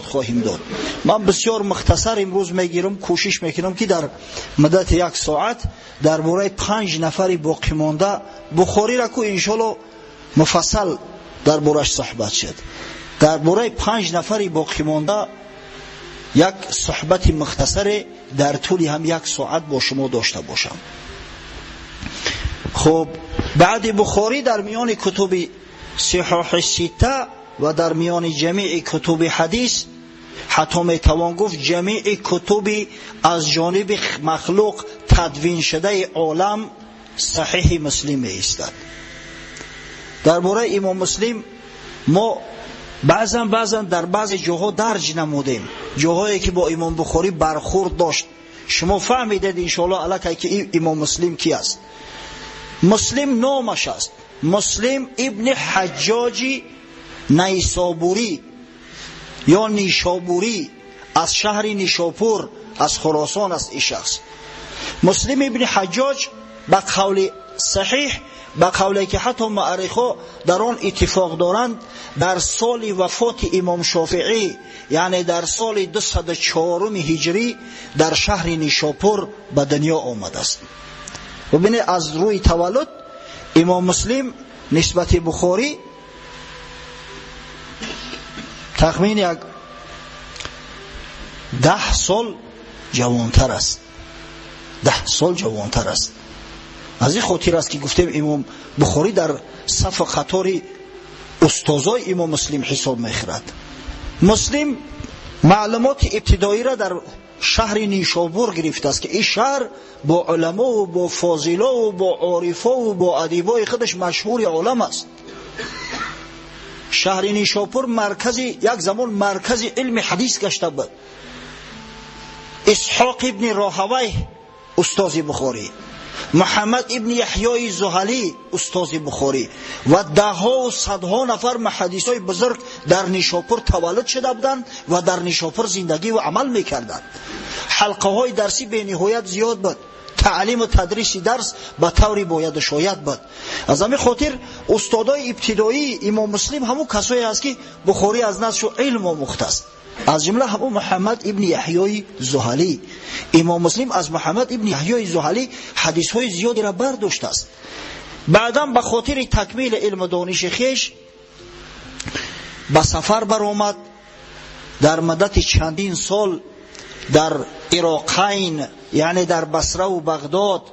ёд хоҳем дод. Ман бисёр мухтасар имрӯз мегирам, кӯшиш мекунам, ки дар муддати як соат дар бораи 5 нафари боқимонда Бухориро ку иншоалло муфассал дар бораш суҳбат шуд. Дар бораи 5 нафари боқимонда як суҳбати мухтасаре дар тӯли ҳам як соат бо шумо дошта бошам. Хуб, баъди Бухорӣ дар миёни кутуби сиҳоҳи ситта ва дар миёни ҷамеи кутуби ҳадис, ҳатто метавон гуфт ҷамеи кутуби аз ҷониби махлуқ тадвиншудаи олам, Саҳиҳи Муслим меистад. Дар бораи Имом Муслим мо баъзан дар баъзе ҷоҳо дарҷ намудем, ҷоҳое ки бо Имом Бухорӣ бархурд дошт. Шумо фаҳмидед иншоалло аллакай ки Имом Муслим ки аст. Муслим номаш аст Муслим ибни Ҳаҷҷоҷи Найсобурӣ ё Нишобурӣ, аз шаҳри Нишопур, аз Хуросон аст ин шахс. Муслим ибни Ҳаҷҷоҷ ба қавли саҳиҳ, ба қавле ки ҳатто муаррихо дар он иттифоқ доранд, дар соли вафоти Имом Шофиӣ, яъне дар соли 204 ҳиҷрӣ дар шаҳри Нишопур ба дунё омадааст. Бубинед, аз рӯи таваллуд Имом Муслим нисбати Бухорӣ тахмин як 10 сол ҷавонтар аст. 10 сол ҷавонтар аст. Аз ин хотир аст ки гуфтем Имом Бухорӣ дар сафу қатори устозои Имом Муслим ҳисоб мехӯрад. Муслим маълумоти ибтидоиро дар шаҳри Нишобур гирифтааст, ки ин шаҳр бо уламову бо фозилову бо орифову бо адибои худаш машҳури олам аст. Шаҳри Нишопур маркази як замон маркази илми ҳадис гашта буд. Исҳоқ ибни Роҳавай устози Бухорӣ, Муҳаммад ибни Яҳёи Зуҳалӣ устози Бухорӣ ва даҳҳову садҳо нафар муҳаддисои бузург дар Нишопур таваллуд шуда буданд ва дар Нишопур зиндагӣ ва амал мекарданд. Ҳалқаҳои дарсӣ бениҳоят зиёд буд. Таълиму тадриси дарс ба таври бояду шояд буд. Аз ҳамин хотир устодои ибтидоии Имом Муслим ҳамун касое аст, ки Бухорӣ аз наздшу илм омӯхтааст. Аз ҷумла ҳамун Муҳаммад ибни Яҳёи Зуҳалӣ. Имом Муслим аз Муҳаммад ибни Яҳёи Зуҳалӣ ҳадисҳои зиёдеро бардоштааст. Баъдан ба хотири такмили илму дониши хеш ба сафар баромад. Дар муддати чандин сол дар Ироқайн, яъне дар Басраву Бағдод,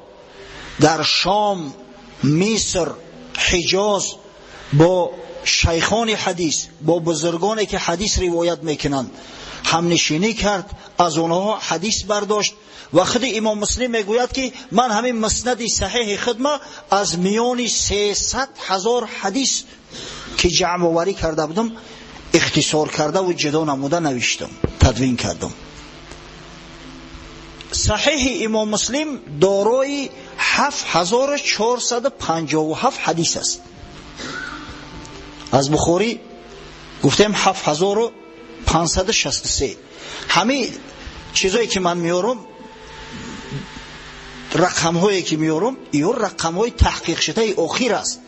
дар Шом, Миср, Ҳиҷоз бо шайхони ҳадис, бо бузургоне ки ҳадис ривоят мекунанд, ҳамнишинӣ кард, аз онҳо ҳадис бардошт. Ва худи Имом Муслим мегӯяд, ки ман ҳамин муснади саҳиҳи худма аз миёни 300 000 ҳадис ки ҷамъоварӣ карда будам, ихтисор кардаву ҷудо намуда навиштам, тадвин кардам. Саҳиҳи Имом Муслим дорои 7457 ҳадис аст. Аз Бухорӣ гуфтем 7563. Ҳамин чизое ки ман меорам, рақамҳое ки меорам, ё рақамҳои таҳқиқшудаи охир аст.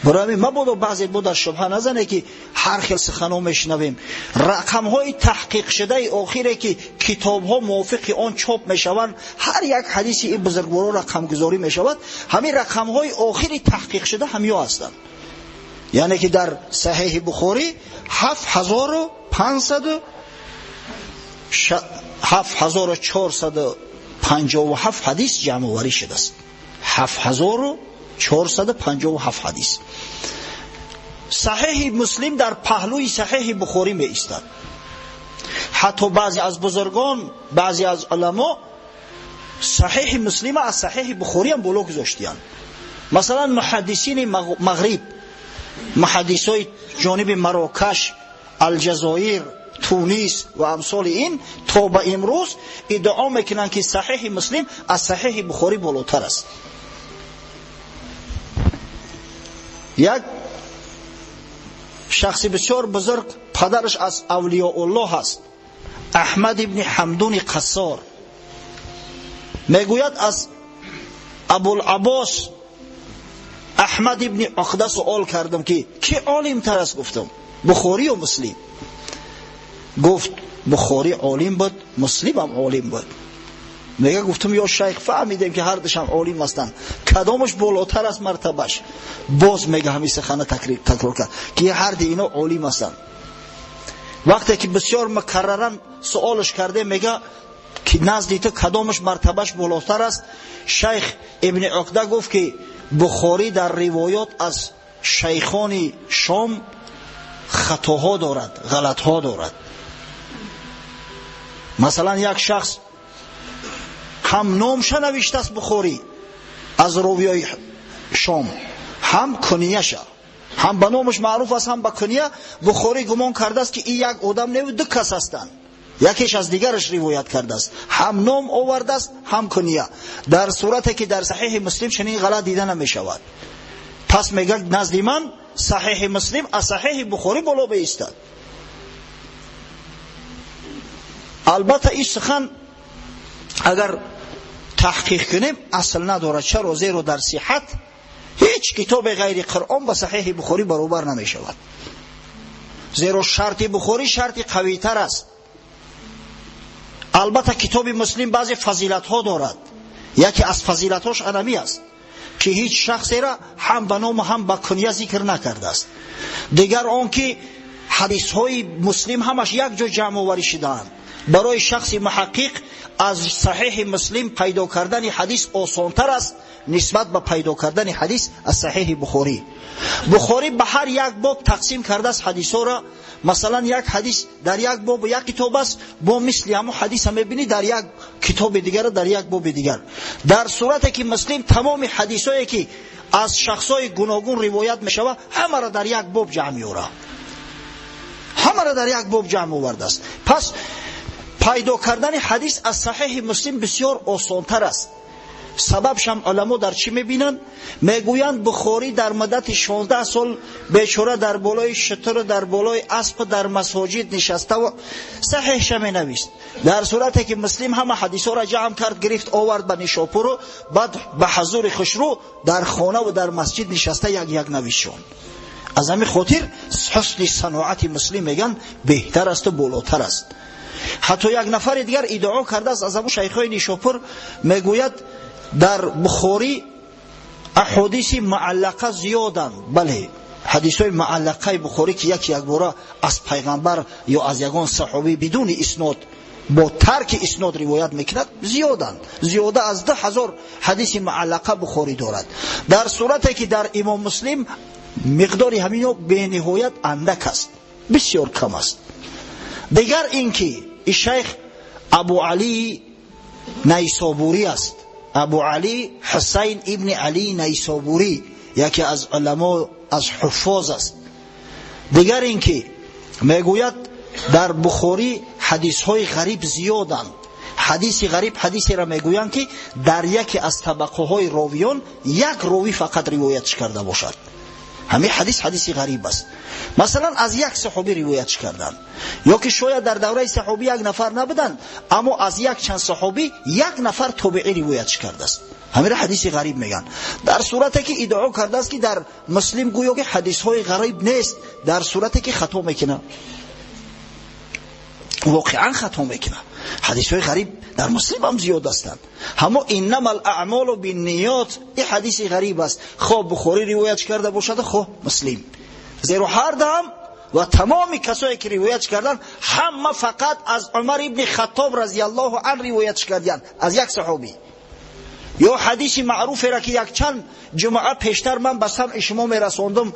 Барои ҳамин мабодо баъзе бо дар шубҳа назане, ки ҳар хел сухано мешунавем. Рақамҳои таҳқиқшудаи охире ки китобҳо мувофиқи он чоп мешаванд, ҳар як ҳадиси ин бузургворо рақамгузорӣ мешавад, ҳамин рақамҳои охири таҳқиқшуда ҳамё ҳастанд. Яъне ки дар Саҳиҳи Бухорӣ 7457 ҳадис ҷамъоварӣ шудааст. 7457 ҳадис. Саҳиҳи Муслим дар паҳлӯи Саҳиҳи Бухорӣ меистад. Ҳатто баъзе аз бузургон, баъзе аз уламо Саҳиҳи Муслима аз Саҳиҳи Бухорӣ ҳам боло гузоштиянд. Масалан, муҳаддисини Мағриб, муҳаддисои ҷониби Марокаш, Алҷазоир, Тунис ва амсоли ин то ба имрӯз иддао мекунанд, ки Саҳиҳи Муслим аз Саҳиҳи Бухорӣ болотар аст. Як шахси бисёр бузург, падараш аз авлиёуллоҳ аст, Аҳмад ибни Ҳамдуни Қассор, мегӯяд аз Абулаббос Аҳмад ибни Уқда суол кардам, ки ки олимтар аст? Гуфтам, Бухорӣ ё Муслим? Гуфт Бухорӣ олим буд, Муслим ҳам олим буд. Мега гуфтам ё шайх, фаҳмидем ки ҳар душам олим ҳастанд, кадомаш болотар аст мартабаш? Боз мега ҳамин сухана такрор кард ки ҳар ди ино олим ҳастанд. Вақте ки бисёр мукарраран суолаш кардем, мега ки назди ту кадомаш мартабаш болотар аст? Шайх Ибни Уқда гуфт ки Бухорӣ дар ривоят аз шайхони Шом хатоҳо дорад, ғалатҳо дорад. Масалан, як шахс ҳам номша навиштааст Бухорӣ аз ровиёи Шом, ҳам кунияша, ҳам ба номаш маъруф аст, ҳам ба куния. Бухорӣ гумон кардааст ки ин як одам неву ду кас ҳастанд, якеш аз дигараш ривоят кардааст, ҳам ном овардааст, ҳам куния, дар сурате ки дар Саҳеҳи Муслим чунин ғалат дида намешавад. Пас мегӯяд назди ман Саҳеҳи Муслим аз Саҳеҳи Бухорӣ боло беистад. Албатта ин сухан агар таҳқиқ кунем асл надорад. Чаро? Зеро дар сиҳат ҳеҷ китобе ғайри Қуръон ба Саҳеҳи Бухорӣ баробар намешавад. Зеро шарти Бухорӣ шарти қавитар аст. Албатта китоби Муслим баъзе фазилатҳо дорад. Яке аз фазилатҳош анами аст ки ҳеҷ шахсера ҳам ба ному ҳам ба куния зикр накардааст. Дигар он ки ҳадисҳои Муслим ҳамаш як ҷо ҷамъоварӣ шудаанд. Барои шахси муҳаққиқ аз Саҳеҳи Муслим пайдо кардани ҳадис осонтар аст нисбат ба пайдо кардани ҳадис аз Саҳеҳи Бухорӣ. Бухорӣ ба ҳар як боб тақсим кардааст ҳадисҳоро. Масалан, як ҳадис дар як боб як китоб аст, бо мисли ҳамон ҳадиса мебинӣ дар як китоби дигар, дар як боби дигар. Дар сурате ки Муслим тамоми ҳадисҳое ки аз шахсҳои гуногун ривоят мешавад, ҳамаро дар як боб ҷамъ меорад, ҳамаро дар як боб ҷамъ овардааст. Пас пайдо кардани ҳадис аз Саҳеҳи Муслим бисёр осонтар аст. Сабабшам уламо дар чӣ мебинанд? Мегӯянд Бухорӣ дар муддати 16 сол бечора дар болои шутур, дар болои асп, дар масоҷид нишаставу саҳеҳша менавист. Дар сурате ки Муслим ҳама ҳадисҳоро ҷамъ кард, гирифт, овард ба Нишопуру баъд ба ҳазури хушрӯ дар хонаву дар масҷид нишаста як як навиштшон. Аз ҳамин хотир ҳусни саноати Муслим мегӯянд беҳтар асту болотар аст. Ҳатто як нафари дигар иддао кардааст аз ҳамун шайхҳои Нишопур, мегӯяд дар Бухорӣ аҳодиси муаллақа зиёданд. Бале, ҳадисҳои муаллақаи Бухорӣ ки яки якбора аз пайғамбар ё аз ягон саҳобӣ бидуни иснод, бо тарки иснод ривоят мекунад, зиёданд. Зиёда аз 2000 ҳадиси муаллақа Бухорӣ дорад. Дар сурате ки дар Имом Муслим миқдори ҳамино бениҳоят андак аст, бисёр кам аст. Дигар ин ки ин шайх Абу Али Найсобурӣ аст. Абу Али Ҳусайн ибни Али Найсобурӣ яке аз уламо, аз ҳуффоз аст. Дигар ин ки мегӯяд дар Бухорӣ ҳадисҳои ғариб зиёданд. Ҳадиси ғариб ҳадисеро мегӯянд ки дар яке аз табақаҳои ровиён як ровӣ фақат ривоятш карда бошад. Ҳамин ҳадис ҳадиси ғариб аст. Масалан, аз як саҳобӣ ривоятш карданд, ё ки шояд дар давраи саҳобӣ як нафар набуданд, аммо аз як чанд саҳобӣ як нафар тобеӣ ривоятш кардааст. Ҳаминро ҳадиси ғариб мегӯянд. Дар сурате ки иддао кардааст ки дар Муслим гӯё ки ҳадисҳои ғариб нест, дар сурате ки хато мекунад, воқеан хато мекунад. Ҳадисҳои ғариб дар Муслим ҳам зиёд ҳастанд. Ҳамо иннама алаъмолу бинниёт ин ҳадиси ғариб аст, хоҳ Бухорӣ ривоятш карда бошад, хоҳ Муслим. Зеро ҳар дам ва тамоми касое ки ривоятш карданд, ҳама фақат аз Умар ибни Хаттоб разияллоҳу ан ривоятш карданд, аз як саҳобӣ. Ё ҳадиси маъруферо ки якчанд ҷумъа пештар ман ба самъи шумо мерасондум,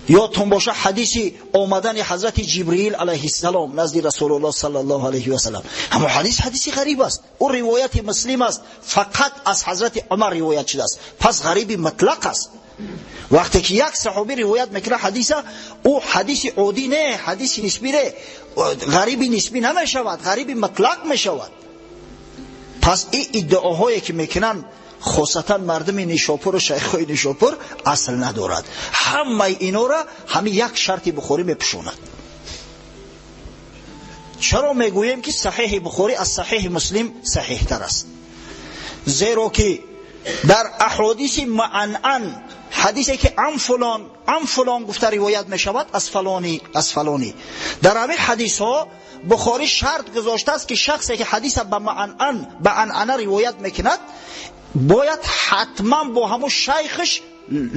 ёдтон боша, ҳадиси омадани ҳазрати Ҷибриил алайҳиссалом назди Расулуллоҳ саллаллоҳу алайҳи васалам. Ҳамон ҳадис ҳадиси ғариб аст. Ӯ ривояти Муслим аст, фақат аз ҳазрати Умар ривоят шудааст. Пас ғариби мутлақ аст. Вақте ки як саҳобӣ ривоят мекунад ҳадиса, ӯ ҳадиси оддӣ не, ҳадиси нисбӣ не, ғариби нисбӣ намешавад, ғариби мутлақ мешавад. Пас ин иддаоҳое ки мекунанд хосатан мардуми Нишопуру шайхҳои Нишопур асл надорад. Ҳамаи инора ҳамин як шарти Бухорӣ мепӯшонад. Чаро мегӯем ки Саҳеҳи Бухорӣ аз Саҳеҳи Муслим саҳиҳтар аст? Зеро ки дар аҳодиси муанъан Ҳадисе ки ан фулон, ан фулон гуфта ривоят мешавад аз фалонӣ, аз фалонӣ. Дар ҳамин ҳадисҳо Бухорӣ шарт гузоштааст, ки шахсе ки ҳадиса ба муанъан, ба анъана ривоят мекунад, бояд ҳатман бо ҳамун шайхаш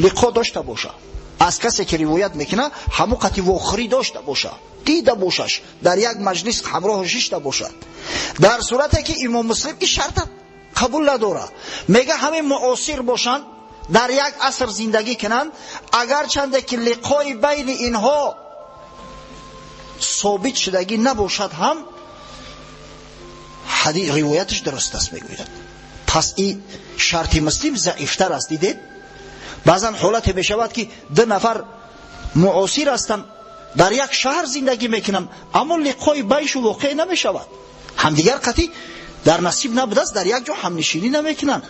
лиқо дошта бошад. Аз касе ки ривоят мекунад, ҳамун қати вохӯрӣ дошта бошад, дида бошаш, дар як маҷлис ҳамроҳаш шишта бошад. Дар сурате ки Имом Муслим ин шарта қабул надорад, мега ҳамин муосир бошанд, дар як аср зиндагӣ кунанд, агарчанде ки лиқои байни инҳо собит шудагӣ набошад ҳам, ҳадис ривояташ дуруст аст, мегӯяд. Пас ин шарти Муслим заифтар аст. Дидед, баъзан ҳолате мешавад, ки ду нафар муосир ҳастанд, дар як шаҳр зиндагӣ мекунанд, аммо лиқои байшу воқеъ намешавад, ҳамдигар қатъи дар насиб набудааст, дар як ҷо ҳамнишинӣ намекунанд.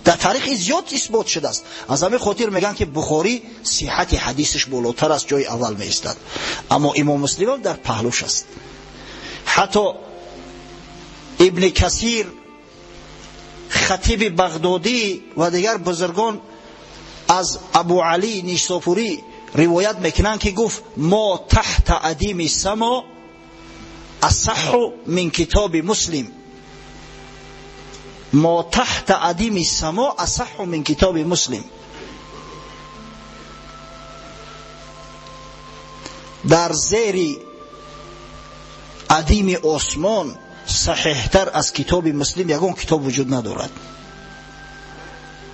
Дар таърих зиёд исбот шудааст. Аз ҳамин хотир мегӯянд, ки Бухорӣ сиҳати ҳадисаш болотар аст, ҷои аввал меистад, аммо Имом Муслимам дар паҳлӯш аст. Ҳатто Ибни Касир, Хатиби Бағдодӣ ва дигар бузургон аз Абу Али Нишопурӣ ривоят мекунанд, ки гуфт: мо таҳта адими само асаҳҳу мин китоби Муслим, мо таҳта адими само асаҳҳу мин китоби Муслим. Дар зери адими осмон саҳиҳтар аз китоби Муслим ягон китоб вуҷуд надорад.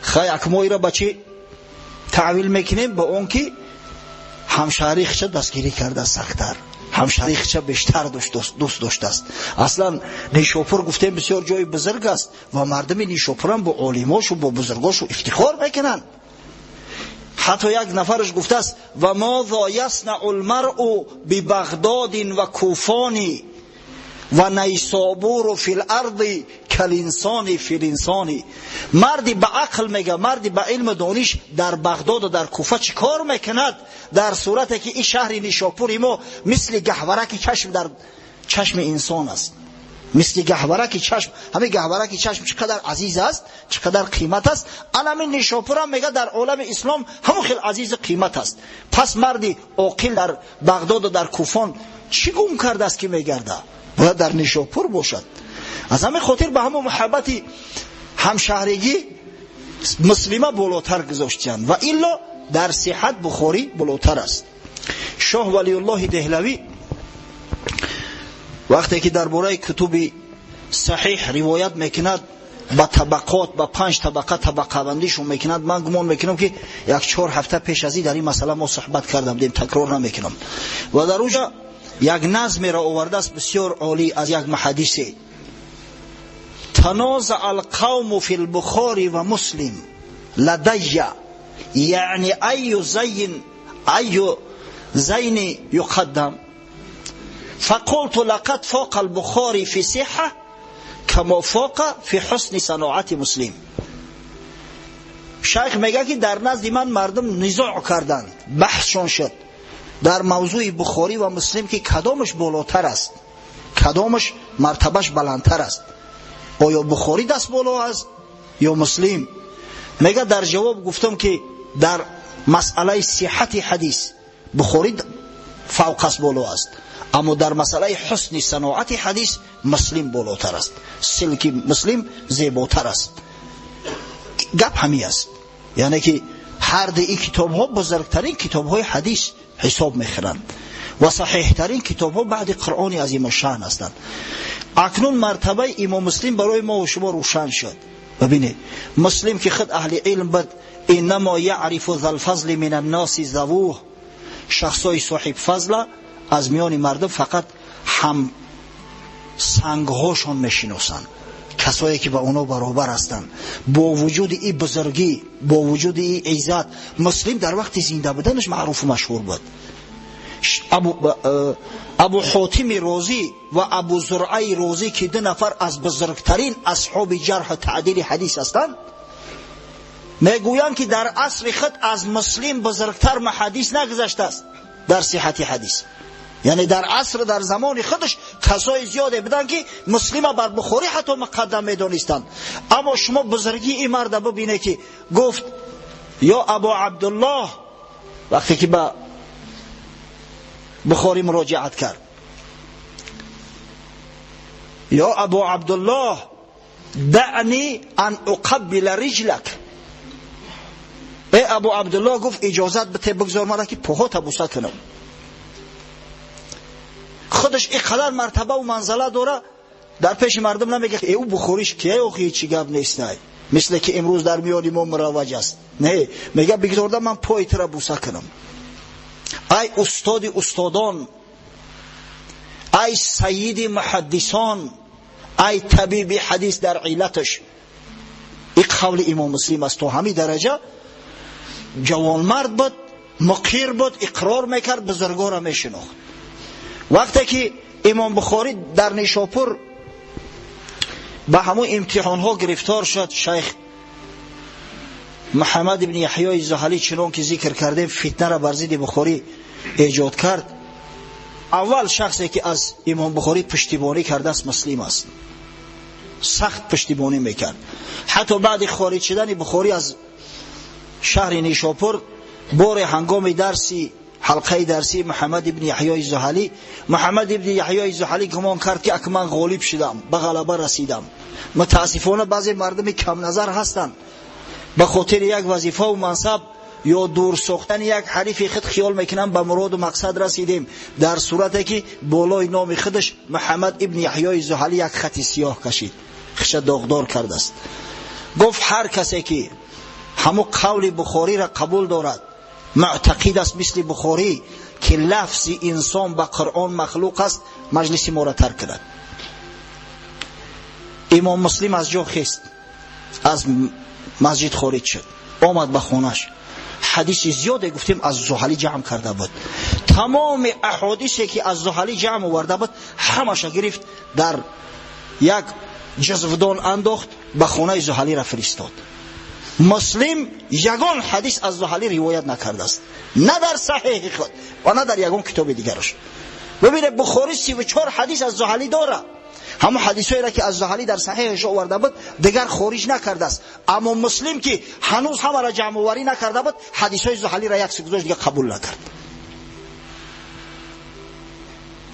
Хай, ак мо ира ба чӣ таъвил мекунем? Ба он ки ҳамшаҳрии хича дастгирӣ карда, сахттар ҳамшаҳрии хича бештар дӯст доштааст. Аслан Нишопур, гуфтем, бисёр ҷои бузург аст ва мардуми Нишопурам бо олимошу бо бузургошу ифтихор мекунанд. Ҳатто як нафараш гуфтааст: ва мозо яснау лмаръу бибағдодин ва куфони ва найсобуру фи ларди калинсони филинсони. Марди ба ақл, мега, марди ба илму дониш дар Бағдоду дар Куфа чӣ кор мекунад, дар сурате ки ин шаҳри Нишопури мо мисли гаҳвараки чашм дар чашми инсон аст, мисли гаҳвараки чашм. Ҳамин гаҳвараки чашм чӣ қадар азиз аст, чӣ қадар қимат аст, анамин Нишопурам, мега, дар олами ислом ҳамон хел азизу қимат аст. Пас марди оқил дар Бағдоду дар Куфон чӣ гум кардааст, ки мегарда? Бояд дар Нишопур бошад. Аз ҳамин хотир ба ҳамон муҳаббати ҳамшаҳригӣ Муслима болотар гузоштиянд, ва илло дар сиҳат Бухорӣ болотар аст. Шоҳ Валиуллоҳи Деҳлавӣ вақте ки дар бораи кутуби саҳиҳ ривоят мекунад, ба табақот, ба панҷ табақа табақабандишон мекунад. Ман гумон мекунам, ки як 4 ҳафта пеш аз ин дар ин масъала мо суҳбат карда будем, такрор намекунам. Ва дар уҷа як назмеро овардааст бисёр олӣ аз як муҳаддисе: تنازع القوم في البخاري ومسلم لدي، يعني أي زين أي زين يقدم، فقلت لقد فاق البخاري في صحة كما فاق في حسن صناعة مسلم. شیخ میگه که در نزد من مردم نزاع کردند، بحثشان شد در موضوع بخاری و مسلم که کدامش بالاتر است، کدامش مرتبهش بلندتر است، آیا بخاری دست بالا است یا مسلم. میگه در جواب گفتم که در مسئله صحت حدیث بخاری فوق است، بالا است، اما در مسئله حسن صناعت حدیث مسلم بالاتر است، سلک مسلم زیباتر است. گپ همی است، یعنی که هر دو این کتاب ها بزرگترین کتاب های حدیث حساب میخورند و صحیح ترین کتاب ها بعد قرآن عظیم الشان هستند. اکنون مرتبه امام مسلم برای ما و شما روشن شد. ببینید، مسلم که خود اهل علم بود، انما یعرف ذا الفضل من الناس ذووه، شخصای صاحب فضل از میان مردم فقط هم سنگهاشون میشناسند، کسایی که با اونا برابر هستند. با وجود این بزرگی، با وجود این عزت، مسلم در وقت زنده بودنش معروف و مشهور بود. ابو حاتم رازی و ابو زرعه رازی که دو نفر از بزرگترین اصحاب جرح و تعدیل حدیث هستند، میگویند که در عصر خود از مسلم بزرگتر محدث نگذشته است در صحت حدیث. یعنی در عصر، در زمان خودش کسای زیاده بودن که مسلم بر بخاری حتی مقدم میدانستند، اما شما بزرگی این مرد ببینه که گفت ё Абу Абдуллоҳ, вақте ки ба Бухорӣ муроҷиат кард, ё Абу Абдуллоҳ دعنی ان اقبل رجلک. эй Абу Абдуллоҳ, гуфт, иҷозат бите, бигзор мара ки поҳота буса кунам. Худаш инқадар мартаба ва манзала дора, дар пеши мардум намегӯяд э ӯ Бухориш кия, охи ҳечи гап нестай, мисле ки имрӯз дар миёни мо муравваҷ аст. Не, мега бигзорда ман пои тура буса кунам. Ай устоди устодон, ай сайиди муҳаддисон, ай табиби ҳадис дар иллаташ. Ин қавли Имом Муслим аст. То ҳамин дараҷа ҷавонмард буд, муқир буд, иқрор мекард, бузургора мешинохт. Вақте ки Имом Бухорӣ дар Нишопур ба ҳамун имтиҳонҳо гирифтор шуд, шайх Муҳаммад ибни Яҳёи Зуҳалӣ, чунон ки зикр кардем, фитнаро бар зидди Бухорӣ эҷод кард. Аввал шахсе ки аз Имом Бухорӣ пуштибонӣ кардааст, Муслим аст. Сахт пуштибонӣ мекард. Ҳатто баъди хориҷ шудани Бухорӣ аз шаҳри Нишопур, боре ҳангоми дарси ҳалқаи дарсии Муҳаммад ибни Яҳёи Зуҳалӣ, Муҳаммад ибни Яҳёи Зуҳалӣ гумон кард, ки ак ман ғолиб шудам, ба ғалаба расидам. Мутаассифона, баъзе мардуми камназар ҳастанд, ба хотири як вазифаву мансаб ё дур сохтани як ҳарифи худ хиёл мекунанд ба муроду мақсад расидем, дар сурате ки болои номи худаш Муҳаммад ибни Яҳёи Зуҳалӣ як хати сиёҳ кашид, хиша доғдор кардааст. Гуфт, ҳар касе ки ҳамун қавли Бухориро қабул дорад, муътақид аст мисли Бухорӣ, ки лафзи инсон ба Қуръон махлуқ аст, маҷлиси моро тарк кунад. Имом Муслим аз ҷо хест, аз масҷид хориҷ шуд, омад ба хонаш. Ҳадиси зиёде, гуфтем, аз Зуҳалӣ ҷамъ карда буд. Тамоми аҳодисе ки аз Зуҳалӣ ҷамъ оварда буд, ҳамаша гирифт, дар як ҷазвдон андохт, ба хонаи Зуҳалиро фиристод. Муслим ягон ҳадис аз Зуҳалӣ ривоят накардааст, на дар саҳеҳи худ ва на дар ягон китоби дигараш. Бибинед, Бухорӣ 34 ҳадис аз Зуҳалӣ дорад. Ҳамон ҳадисҳоеро ки аз Зуҳалӣ дар саҳеҳаш оварда буд, дигар хориҷ накардааст. Аммо Муслим, ки ҳанӯз ҳамаро ҷамъоварӣ накарда буд, ҳадисҳои Зуҳалиро як су гузошт, дигар қабул накард.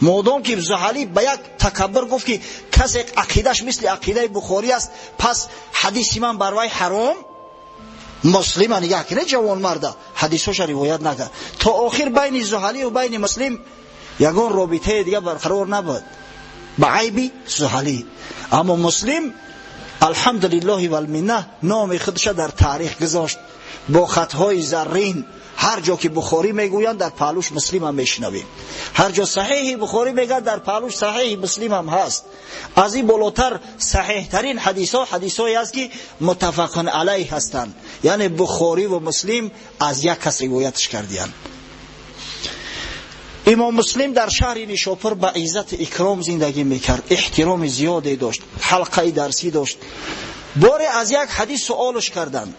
Модом ки Зуҳалӣ ба як такаббур гуфт, ки касе ақидаш мисли ақидаи Бухорӣ аст, пас ҳадиси ман бар вай ҳаром. Муслима нигаҳ кунед, ҷавонмарда, ҳадисҳоша ривоят накард. То охир байни Зуҳалӣ ва байни Муслим ягон робитаи дигар барқарор набуд ба айби Зуҳалӣ. Аммо Муслим, алҳамдулиллоҳи валминна, номи худша дар таърих гузошт бо хатҳои заррин. Ҳар ҷо ки Бухорӣ мегӯянд, дар паҳлӯш Муслим ҳам мешунавем. Ҳар ҷо саҳеҳи Бухорӣ мегӯянд, дар паҳлӯш саҳеҳи Муслим ҳам ҳаст. Аз ин болотар, саҳеҳтарин ҳадисҳо ҳадисҳое аст, ки муттафақун алайҳ ҳастанд, яъне Бухорӣ ва Муслим аз як кас ривоятш кардиянд. Имом Муслим дар шаҳри Нишопур ба иззату икром зиндагӣ мекард, эҳтироми зиёде дошт, ҳалқаи дарсӣ дошт. Боре аз як ҳадис суолш карданд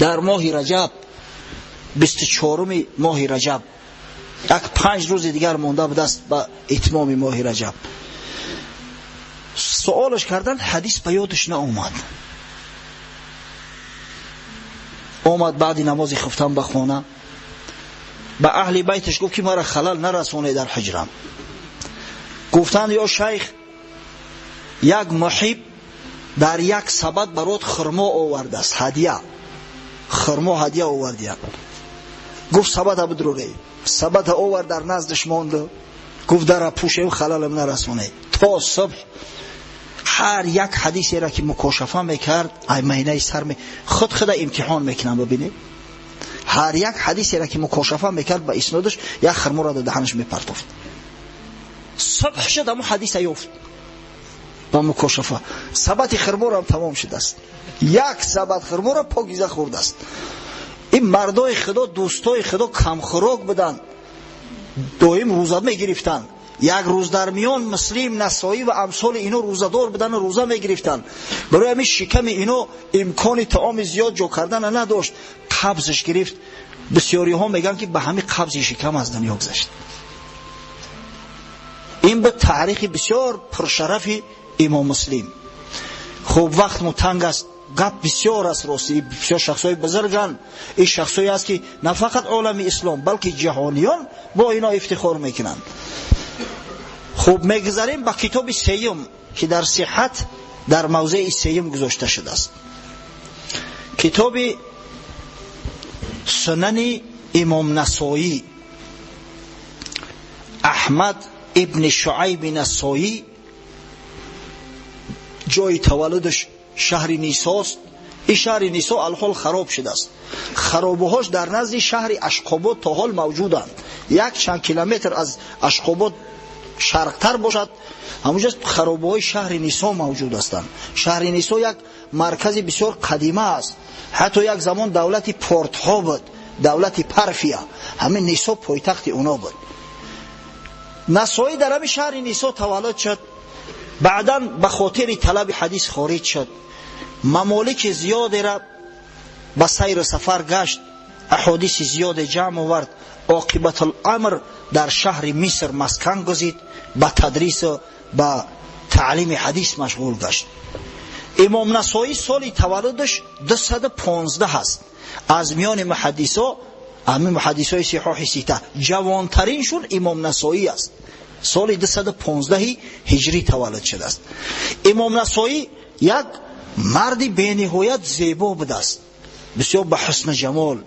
дар моҳи Раҷаб, 24-уми моҳи Раҷаб, як 5 рӯзи дигар монда будааст ба итмоми моҳи Раҷаб. Суолш карданд, ҳадис ба ёдаш наомад. Омад баъди намози хуфтан ба хона, ба аҳли байташ гуфт, ки мара халал нарасонед дар ҳуҷрам. Гуфтанд: ё шайх, як муҳиб дар як сабад барот хурмо овардааст, ҳадя, хурмо ҳадя овардиянд. Гуфт: сабада бидуроред. Сабада овард, дар наздаш монду гуфт: дара пӯшев, халалам нарасонед. То субҳ ҳар як ҳадисеро ки мукошафа мекард, ай майнаи сар худ худа имтиҳон мекунам. Бибинед, ҳар як ҳадисеро ки мукошафа мекард ба иснодаш, як хурморо дар даҳанаш мепартофт. Субҳ шуд, ҳамун ҳадиса ёфт ба мукошафа. Сабати хурморам тамом шудааст, як сабат хурморо покиза хӯрдааст. Ин мардои Худо, дӯстои Худо камхӯрок буданд, доим рӯза мегирифтанд. Як рӯз дар миён Муслим, Насоӣ ва амсоли ино рӯзадор будану рӯза мегирифтанд. Барои ҳамин шиками ино имкони таоми зиёд ҷо кардана надошт. Қабзш гирифт. Бисёриҳо мегӯянд, ки ба ҳамин қабзи шикам аз дунё гузашт. Ин буд таърихи бисёр пуршарафи Имом Муслим. Хуб, вақтму танг аст. гап бисёр аст, рости бисёр шахсҳои бузурганд. Ин шахсҳое аст ки на фақат олами ислом, балки ҷаҳониён бо ино ифтихор мекунанд. Хуб, мегузарем ба китоби сеюм, ки дар сиҳат дар мавзеи сеюм гузошта шудааст. Китоби Сунани Имом Насоӣ, Аҳмад ибни Шуайби Насоӣ, ҷои таваллудаш шаҳри Нисост. Ин шаҳри Нисо алҳол хароб шудааст. Харобаҳош дар назди шаҳри Ашқобод то ҳол мавҷуданд. Як чанд километр аз Ашқобод шарқтар бошад, ҳамонҷо харобаҳои шаҳри Нисо мавҷуд ҳастанд. Шаҳри Нисо як маркази бисёр қадима аст. Ҳатто як замон давлати Портҳо буд, давлати Парфия. Ҳамин Нисо пойтахти уно буд. Насоӣ дар ҳамин шаҳри Нисо таваллуд шуд. Баъдан ба хотири талаби ҳадис хориҷ шуд. Мамолики зиёдеро ба сайру сафар гашт, аҳодиси зиёде ҷамъ овард. Оқибатуламр дар шаҳри Миср маскан гузид, ба тадрису ба таълими ҳадис машғул гашт. Имом Насоӣ соли таваллудаш 215 аст. Аз миёни муҳаддисо, ҳамин муҳаддисои сиҳоҳи сита, ҷавонтариншун Имом Насоӣ аст. Соли 215 ҳиҷрӣ таваллуд шудааст. Имом Насоӣ як марди бениҳоят зебо будааст, бисёр ба ҳусну ҷамол,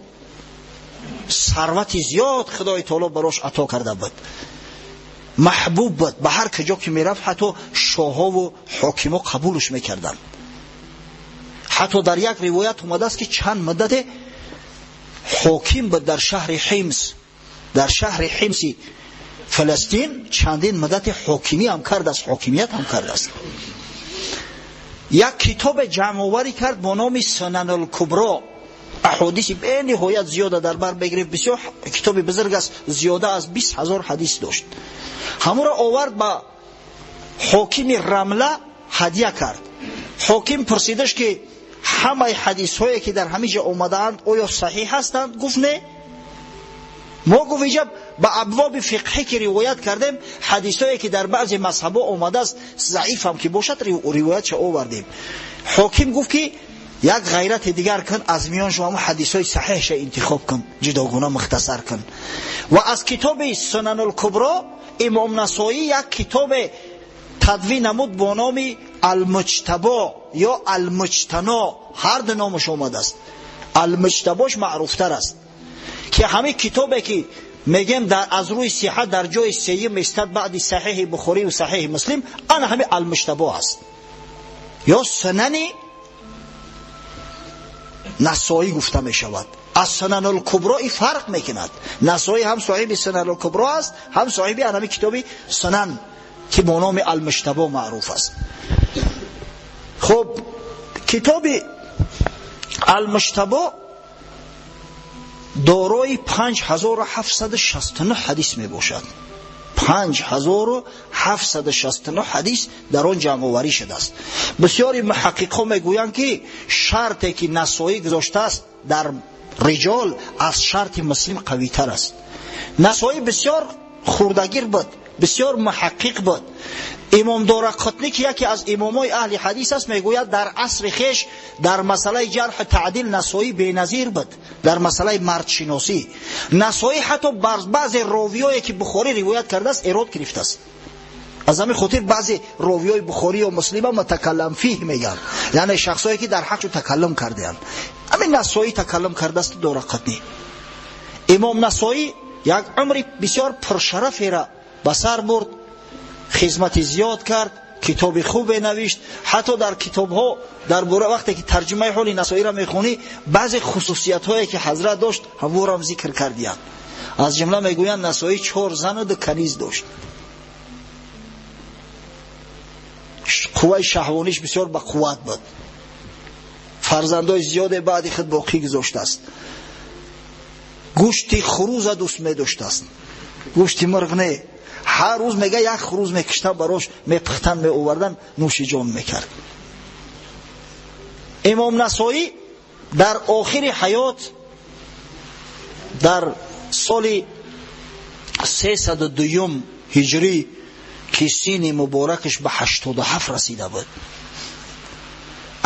сарвати зиёд Худои таоло барош ато карда буд, маҳбуб буд. Ба ҳар куҷо ки мерафт, ҳатто шоҳову ҳокимо қабулш мекарданд. Ҳатто дар як ривоят омадааст, ки чанд муддате ҳоким буд дар шаҳри Ҳимс, дар шаҳри Ҳимси Фаластин чандин муддати ҳокимӣ ҳам кардааст, ҳокимият ҳам кардааст. Як китобе ҷамъоварӣ кард бо номи Сунанул-Кубро. Аҳодиси бениҳоят зиёда дар бар мегирифт, бисёр китоби бузург аст, зиёда аз 20 000 ҳадис дошт. Ҳамонро овард ба ҳокими Рамла ҳадя кард. Ҳоким пурсидаш, ки ҳамаи ҳадисҳое ки дар ҳамин ҷо омадаанд, оё саҳиҳ ҳастанд? Гуфт не. Мо, гуфт, инҷа ба абвоби фиқҳӣ ки ривоят кардем, ҳадисҳое ки дар баъзе мазҳабҳо омадааст, заиф ҳам ки бошад, ривоятша овардем. Ҳоким гуфт, ки як ғайрати дигар кун, аз миён шумо ҳамон ҳадисҳои саҳиҳша интихоб кун, ҷудогуна мухтасар кун. Ва аз китоби Сунанулкубро Имом Насоӣ як китобе тадвин намуд бо номи Алмуҷтабо ё Алмуҷтано, ҳар ду номаш омадааст. Алмуҷтабош маъруфтар аст, ки ҳамин китобе ки мегем дар аз рӯи сиҳат дар ҷои сеюм местад баъди Саҳиҳи Бухориву Саҳиҳи Муслим, ана ҳамин Алмуҷтабо аст ё Сунани Насоӣ гуфта мешавад. Аз Сунанулкубро и фарқ мекунад. Насоӣ ҳам соҳиби Сунанулкубро аст, ҳам соҳиби анами китоби Сунан, ки бо номи Алмуҷтабо маъруф аст. Хуб, китоби Алмуҷтабо дорои 5769 ҳадис мебошад. 5769 ҳадис дар он ҷамъоварӣ шудааст. Бисёри муҳаққиқҳо мегӯянд, ки шарте ки Насоӣ гузоштааст дар риҷол аз шарти Муслим қавитар аст. Насоӣ бисёр хурдагир буд, бисёр муҳаққиқ буд. Имом Дорақутнӣ, ки яке аз имомои аҳли ҳадис аст, мегӯяд, дар асри хеш дар масъалаи ҷарҳу таъдил Насоӣ беназир буд, дар масъалаи мардшиносӣ. Насоӣ ҳатто бар баъзе ровиёе ки Бухорӣ ривоят кардааст, эрод гирифтааст. Аз ҳамин хотир баъзе ровиёи Бухорӣ ё Муслима мутакаллам фиҳ мегӯянд, яъне шахсое ки дар ҳақшу такаллум кардаанд. Ҳамин Насоӣ такаллум кардааст Дорақутнӣ. Имом Насоӣ як умри бисёр пуршараферо ба сар бурд, хизмати зиёд кард, китоби хубе навишт. Ҳатто дар китобҳо дар бора вақте ки тарҷумаи ҳоли Насоиро мехонӣ, баъзе хусусиятҳое ки ҳазрат дошт, ҳамворам зикр кардиянд. Аз ҷумла мегӯянд, Насоӣ 4 зану 2 каниз дошт. Қувваи шаҳвониш бисёр ба қувват буд. Фарзандои зиёде баъди худ боқӣ гузоштааст. Гӯшти хурӯза дӯст медоштааст, гӯшти мурғ не. Ҳар рӯз мега як хурӯз мекиштан, барош мепухтан, меовардан, нӯши ҷон мекард. Имом Насоӣ дар охири ҳаёт дар соли 302 ҳиҷрӣ, ки сини муборакаш ба 87 расида буд,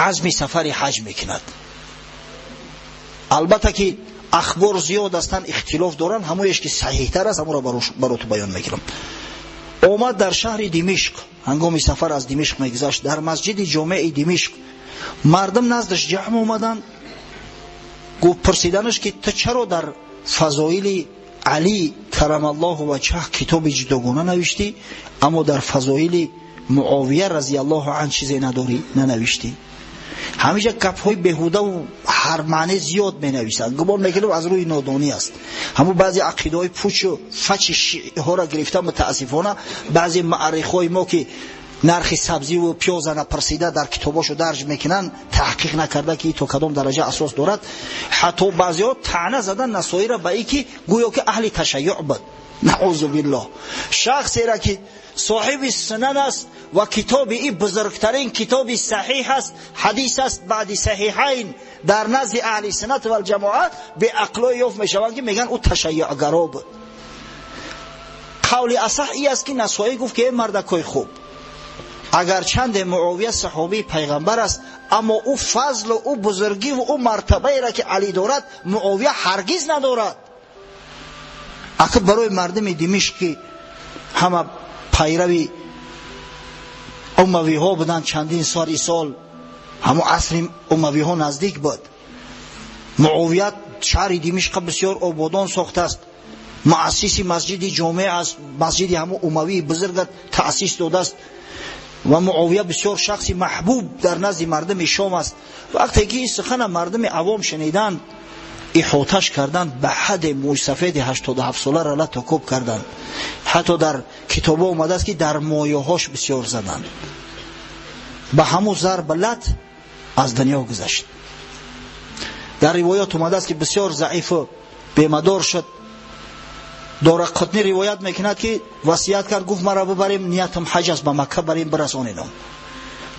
Азми сафари ҳаҷ мекунад. Албатта ки ахбор зиёд ҳастанд, ихтилоф доранд, ҳамоеш ки саҳиҳтар аст ҳамонро бароту баён мекунам. Омад дар шаҳри Димишқ, ҳангоми сафар аз Димишқ мегузашт, дар масҷиди ҷомеи Димишқ мардум наздаш ҷамъ омаданд. Гуфт, пурсиданаш ки ту чаро дар фазоили Алӣ карамаллоҳу ваҷҳаҳ китоби ҷудогона навиштӣ, аммо дар фазоили Муовия разияллоҳу анҳу чизе надорӣ, нанавиштӣ? Ҳамеша гапҳои беҳудаву ҳар маъне зиёд менависанд. Гумон мекунам аз рӯи нодонӣ аст. Ҳамун баъзе ақидаҳои пучу фачи шииҳоро гирифта, мутаассифона баъзе муаррихҳои мо ки нархи сабзиву пиёза напурсида дар китобошо дарҷ мекунанд, таҳқиқ накарда ки то кадом дараҷа асос дорад. Ҳатто баъзеҳо таъна задан Насоиро ба ин ки гӯё ки аҳли ташайюъ буд. Наъузу биллоҳ. Шахсеро ки соҳиби сунан аст ва китоби ин бузургтарин китоби саҳиҳ аст, ҳадис аст баъди саҳиҳайн дар назди аҳли суннат валҷамоат, беақлое ёфт мешаванд ки мегӯянд ӯ ташайюъгаро буд. Қавли асаҳ ин аст ки Насоӣ гуфт ки эй мардакои хуб, агарчанде Муовия саҳобии пайғамбар аст, аммо ӯ фазлу ӯ бузургиву ӯ мартабаеро ки Алӣ дорад, Муовия ҳаргиз надорад. Ака барои мардуми Димишқ ки ҳама пайрави умавиҳо буданд, чандин соли сол ҳамон асри умавиҳо наздик буд. Муовия шаҳри Димишқа бисёр ободон сохтааст, муассиси масҷиди ҷомеъ аст, масҷиди ҳамон умавии бузурга таъсис додааст ва Муовия бисёр шахси маҳбуб дар назди мардуми Шом аст. Вақте ки ин сухана мардуми авом шуниданд, иҳоташ карданд, ба ҳадде мӯйсафеди 87 соларо лату кӯб карданд. Ҳатто дар китобҳо омадааст ки дар моёҳош бисёр заданд. Ба ҳамун зарба лат аз дунё гузашт. Дар ривоят омадааст ки бисёр заифу бемадор шуд. Дорақутнӣ ривоят мекунад ки васият кард, гуфт: маро бибарем, ниятам ҳаҷ аст, ба Макка барем, бирасонедам.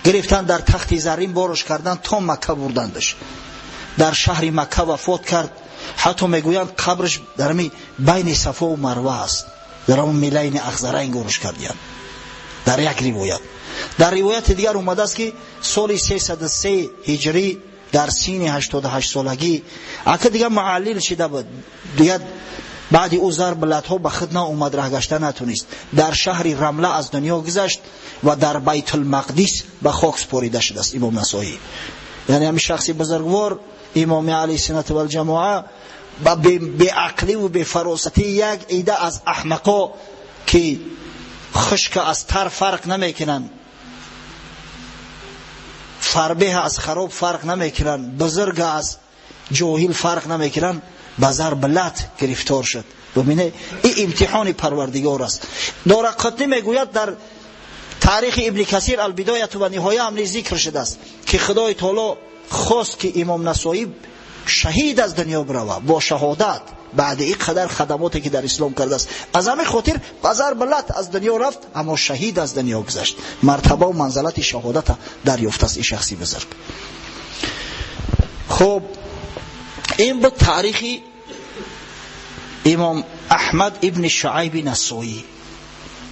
Гирифтанд, дар тахти заррин борош карданд, то Макка бурдандаш. Дар шаҳри Макка вафот кард. Ҳатто мегӯянд қабраш дар ами байни Сафову Марва аст, дар ҳамон милайни Ахзарайн гӯрш кардиянд дар як ривоят. Дар ривояти дигар омадааст ки соли 303 ҳиҷрӣ дар синни 88 солагӣ, ака дигар муаллил шида буд, дигар баъди ӯ зарб латҳо ба худ наомад, раҳ гашта натунист, дар шаҳри Рамла аз дунё гузашт ва дар Байтулмақдис ба хок супорида шудааст имом Насоӣ. Яъне ҳамин шахси бузургвор, имоми аҳли суннат валҷамоа, ба беақливу бефаросатӣ як ида аз аҳмақо ки хушка аз тар фарқ намекунанд, фарбеҳ аз хароб фарқ намекунанд, бузурга аз ҷоҳил фарқ намекунанд, ба зарб лат гирифтор шуд. Бубине, ин имтиҳони Парвардигор аст. Дорақутнӣ мегӯяд, дар таърихи Ибни Касир Албидояту ва Ниҳоя ҳам низ зикр шудааст ки Худои Таоло хост ки имом Насоӣ шаҳид аз дунё бирава бо шаҳодат, баъди ин қадар хадамоте ки дар ислом кардааст. Аз ҳамин хотир ба зарб лат аз дунё рафт, аммо шаҳид аз дунё гузашт, мартабаву манзалати шаҳодата дарёфтааст ин шахси бузург. Хуб, ин буд таърихи имом Аҳмад ибни Шуайби Насоӣ,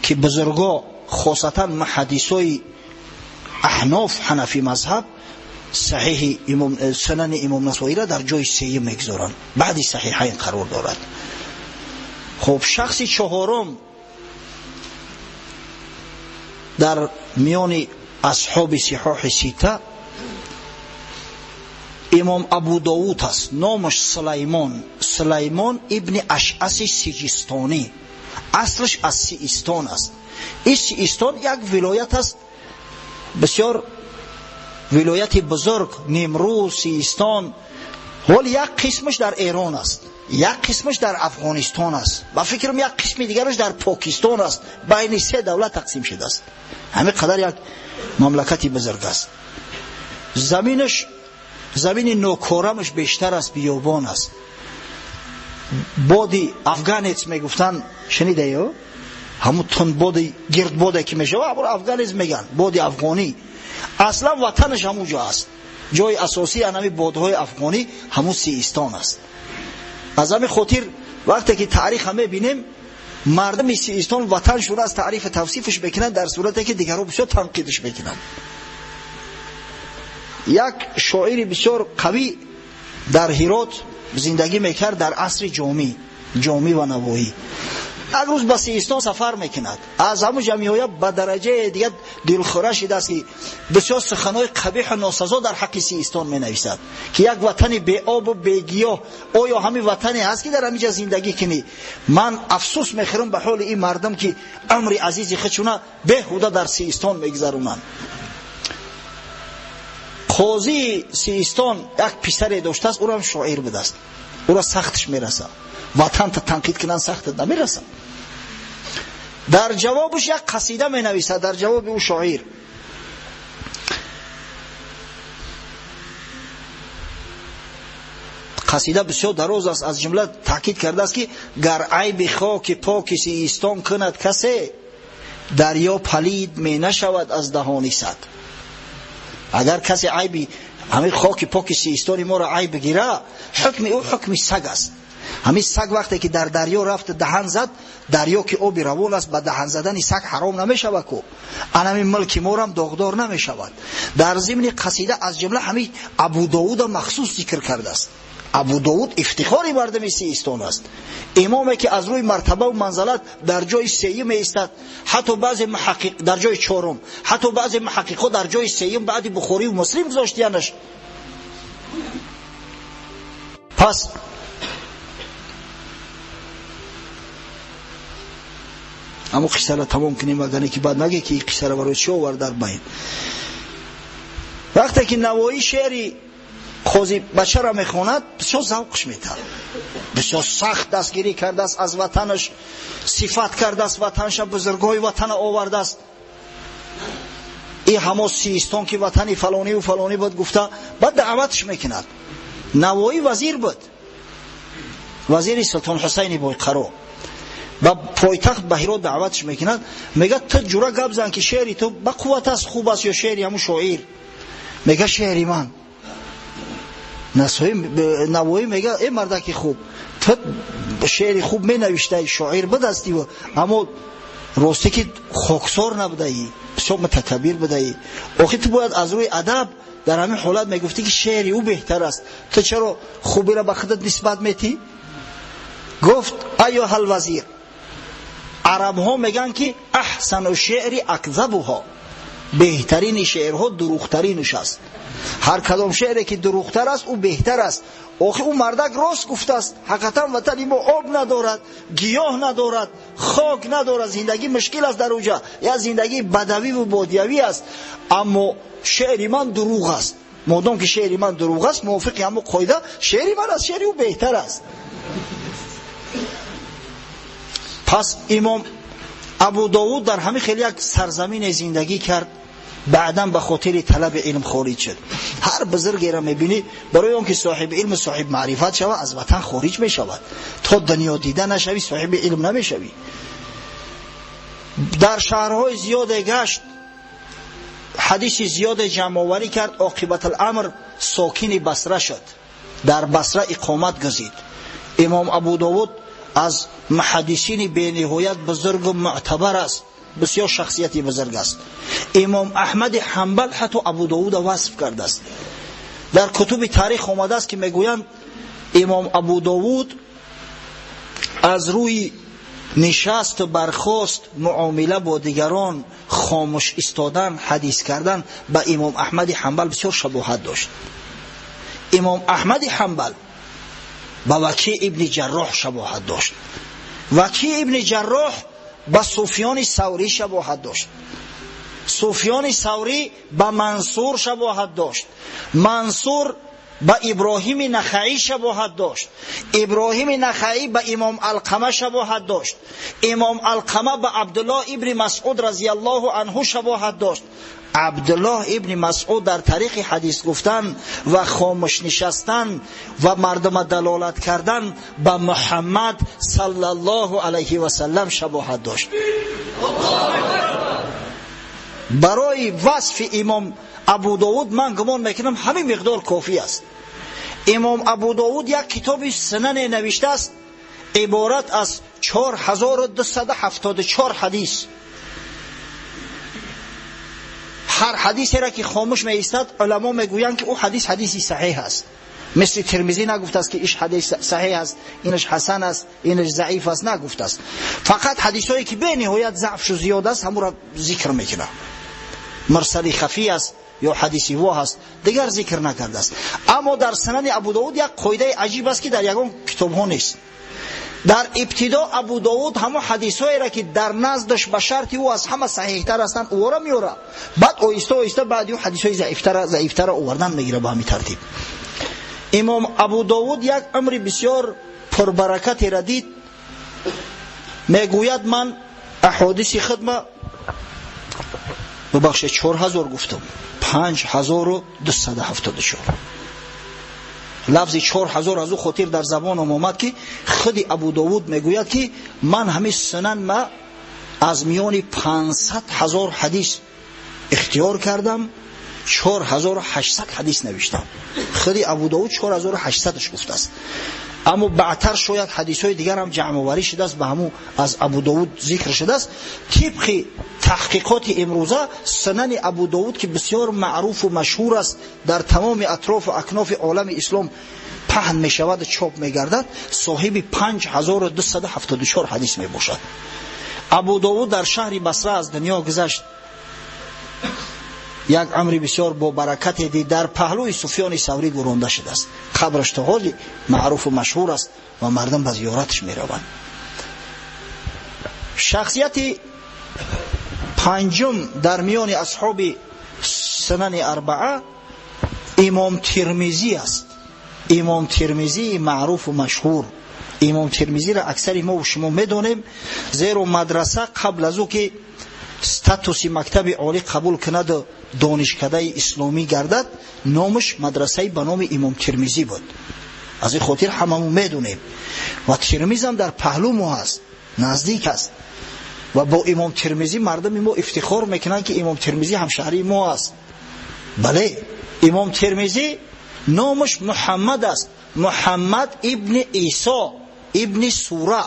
ки бузурго, хосатан муҳаддисои аҳноф, ҳанафӣ мазҳаб, саҳиҳи имом, сунани имом Насоиро дар ҷои сеюм мегузоранд, баъди саҳиҳайн қарор дорад. Хуб, шахси чаҳорум дар миёни асҳоби сиҳоҳи сита имом Абу Довуд аст. Номаш Сулаймон, Сулаймон ибни Ашъаси Сиҷистонӣ. Аслаш аз Сиистон аст. Ин Сиистон як вилоят аст, бисёр вилояти бузург, Нимрӯз, Сиистон. Ҳол як қисмаш дар Эрон аст, як қисмаш дар Афғонистон аст, ба фикрам, як қисми дигараш дар Покистон аст. Байни се давлат тақсим шудааст. Ҳамин қадар як мамлакати бузург аст. Заминаш замини нокорамаш бештар аст, биёбон аст. Боди афганец мегуфтанд, шунидаё? Ҳамун тунбоди гирдбоде ки мешава, ҳамун афганец мегӯянд, боди афғонӣ. Аслан ватанаш ҳамун ҷо аст. Ҷои асосии анами бодҳои афғонӣ ҳамун Сиистон аст. Аз ҳамин хотир вақте ки таъриха мебинем, мардуми Сиистон ватаншон аз таърифу тавсифаш мекунанд, дар сурате ки дигарҳо бисёр танқидаш мекунанд. Як шоири бисёр қавӣ дар Ҳирот зиндагӣ мекард дар асри Ҷомӣ, Ҷомӣ ва Навоӣ. Як рӯз ба Сиистон сафар мекунад. Аз ҳамун ҷо меояд ба дараҷаи дигар дилхӯра шудааст, ки бисёр суханҳои қабиҳу носазо дар ҳаққи Сиистон менависад, ки як ватани беобу бегиёҳ, оё ҳамин ватане ҳаст, ки дар ҳамин ҷо зиндагӣ кунӣ? Ман афсӯс мехӯрам ба ҳоли ин мардум, ки умри азизи худшона беҳуда дар Сиистон мегузаронанд. Қозии Сиистон як писаре доштааст, ӯрам шоир будааст. Ӯро сахтш мерасад. Ватанта танқид кунанд, сахтат намерасад. Дар ҷавобаш як қасида менависад, дар ҷавоби ӯ шоир. Қасида бисёр дароз аст, аз ҷумла таъкид кардааст, ки гар айби хоки поки Сиистон кунад касе, дарё палид менашавад аз даҳони сад. Агар касе айби ҳамин хоки поки Сиистони моро айб бигира, ҳукми ӯ ҳукми саг аст. Ҳамин саг вақте ки дар дарё рафт даҳан зад, дарё ки оби равон аст, ба даҳан задани саг ҳаром намешавад ку. Ан ҳамин мулки морам доғдор намешавад. Дар зимни қасида аз ҷумла ҳамин Абу Довуда махсус зикр кардааст. Абу Довуд ифтихори мардуми Сиистон аст. Имоме ки аз рӯи мартабаву манзалат дар ҷои сеюм меистад, ҳатто баъзе муҳаққиқ дар ҷои чорум, ҳатто баъзе муҳаққиқҳо дар ҷои сеюм баъди Бухориву Муслим гузоштиянаш. Пас аммо қиссаро тамом кунем, агар не ки баъд наге ки ин қиссаро барои чӣ овард дар байн. Вақте ки Навоӣ шеъри қози бачаро мехонад, бисёр завқш метавад. Бисёр сахт дастгирӣ кардааст аз ватанаш, сифат кардааст ватанша, бузургҳои ватана овардааст. Ин ҳамо Сиистон ки ватани фалониву фалонӣ буд гуфта, баъд даъватш мекунад. Навоӣ вазир буд, вазири Султон Ҳусайни Бойқаро. Ба пойтахт ба Ҳирот даъватш мекунад, мегӯяд ту ҷура гап зан, ки шеъри ту ба қувват аст, хуб аст ё шеъри ҳамун шоир? Мегӯяд шеъри ман. Навоӣ мегӯяд э мардаки хуб, ту шеъри хуб менавиштаи, шоир будастӣ, аммо ростӣ ки хоксор набудаӣ, бисёр мутакаббир будаӣ. Охи ту бояд аз рӯи адаб дар ҳамин ҳолат мегуфтӣ, ки шеъри ӯ беҳтар аст. Ту чаро хубиро ба худат нисбат метӣ? Гуфт айюҳал вазир, арабҳо мегӯянд, ки аҳсану шеъри акзабуҳо, беҳтарини шеърҳо дурӯғтаринаш аст. Ҳар кадом шеъре ки дурӯғтар аст, ӯ беҳтар аст. Охи ӯ мардак рост гуфтааст. Ҳақиқатан ватани мо об надорад, гиёҳ надорад, хок надорад, зиндагӣ мушкил аст дар уҷа, як зиндагии бадавиву бодиявӣ аст. Аммо шеъри ман дурӯғ аст. Модом ки шеъри ман дурӯғ аст, мувофиқи ҳамон қоида шеъри ман аз шеъри ӯ беҳтар аст. Пас имом Абу Довуд дар ҳамин хеле як сарзамине зиндагӣ кард, баъдан ба хотири талаби илм хориҷ шуд. Ҳар бузургеро мебинӣ, барои он ки соҳиби илму соҳиби маърифат шавад, аз ватан хориҷ мешавад. То дунё дида нашавӣ, соҳиби илм намешавӣ. Дар шаҳрҳои зиёде гашт, ҳадиси зиёде ҷамъоварӣ кард, оқибатуламр сокини Басра шуд, дар Басра иқомат гузид. Имом Абу Довуд аз муҳаддисини бениҳоят бузургу мӯътабар аст, бисёр шахсияти бузург аст. Имом Аҳмади Ҳанбал ҳатто Абу Довуда васф кардааст. Дар кутуби таърих омадааст, ки мегӯянд имом Абу Довуд аз рӯи нишасту бархост, муомила бо дигарон, хомӯш истодан, ҳадис кардан ба имом Аҳмади Ҳанбал бисёр шабоҳат дошт. Имом Аҳмади Ҳанбал ба Вакӣ ибни Ҷарроҳ шабоҳат дошт, Вакӣ ибни Ҷарроҳ ба Суфёни Саврӣ шабоҳат дошт, Суфёни Саврӣ ба Мансур шабоҳат дошт, Мансур ба Иброҳими Нахаӣ шабоҳат дошт, Иброҳими Нахаӣ ба имом Алқама шабоҳат дошт, имом Алқама ба Абдуллоҳ ибни Масъуд разияллоҳу анҳу шабоҳат дошт. Абдуллоҳ ибни Масъуд дар тариқи ҳадис гуфтан ва хомӯш нишастан ва мардума далолат кардан ба Муҳаммад саллаллоҳу алайҳи васаллам шабоҳат дошт. Барои васфи имом Абу Довуд ман гумон мекунам, ҳамин миқдор кофӣ аст. Имом Абу Довуд як китоби сунане навиштааст, иборат аз 4274 ҳадис. Ҳар ҳадисеро ки хомӯш меистад, уламо мегӯянд ки ӯ ҳадис ҳадиси саҳеҳ аст. Мисли Термизӣ нагуфтааст ки иш ҳадис саҳеҳ аст, инаш ҳасан аст, инаш заиф аст, нагуфтааст. Фақат ҳадисҳое ки бениҳоят заъфшу зиёд аст, ҳамонро зикр мекунад. Мурсали хафӣ аст ё ҳадиси воҳ аст, дигар зикр накардааст. Аммо дар Сунани Абу Довуд як қоидаи аҷиб аст ки дар ягон китобҳо нест. Дар ибтидо Абу Довуд ҳамон ҳадисҳоеро ки дар наздаш ба шарти ӯ аз ҳама саҳеҳтар ҳастанд, ӯро меорад. Баъд оҳиста оҳиста баъди ӯ ҳадисҳои заифтара овардан мегирад ба ҳамин тартиб. Имом Абу Довуд як умри бисёр пурбаракатеро дид. Мегӯяд ман аҳодиси худма, бубахшед, 4000 гуфтам, 5274. Лафзи 4000 аз ӯ хотир дар забонам омад ки худи Абу Довуд мегӯяд ки ман ҳамин сунан ма аз миёни 500 000 ҳадис ихтиёр кардам, 4800 ҳадис навиштам. Худи Абу Довуд 4800-ш гуфтааст. Аммо баъдтар шояд ҳадисҳои дигарам ҷамъоварӣ шудааст, ба ҳамун аз Абу Довуд зикр шудааст. Тибқи таҳқиқоти имрӯза Сунани Абу Довуд ки бисёр маъруфу машҳур аст, дар тамоми атрофу акнофи олами ислом паҳн мешаваду чоп мегардад, соҳиби 5274 ҳадис мебошад. Абу Довуд дар шаҳри Басра аз дунё гузашт. Як умри бисёр бо баракате дид, дар паҳлӯи Суфёни Саврӣ гуронда шудааст. Қабраш то ҳоли маъруфу машҳур аст ва мардум ба зиёраташ мераванд. Шахсияти панҷум дар миёни асҳоби Сунани Арбаа Имом Термизӣ аст. Имом Термизии маъруфу машҳур. Имом Термизиро аксари мо шумо медонем, зеро мадраса қабл аз ӯ ки статуси мактаби олӣ қабул кунаду донишкадаи исломӣ гардад, номаш мадрасаи ба номи Имом Термизӣ буд. Аз ин хотир ҳамамон медонем. Ва Термизам дар паҳлӯ мо ҳаст, наздик аст. Ва бо Имом Термизӣ мардуми мо ифтихор мекунанд ки Имом Термизӣ ҳамшаҳрии мо аст. Бале, Имом Термизӣ номаш Муҳаммад аст. Муҳаммад ибни Исо ибни Сура.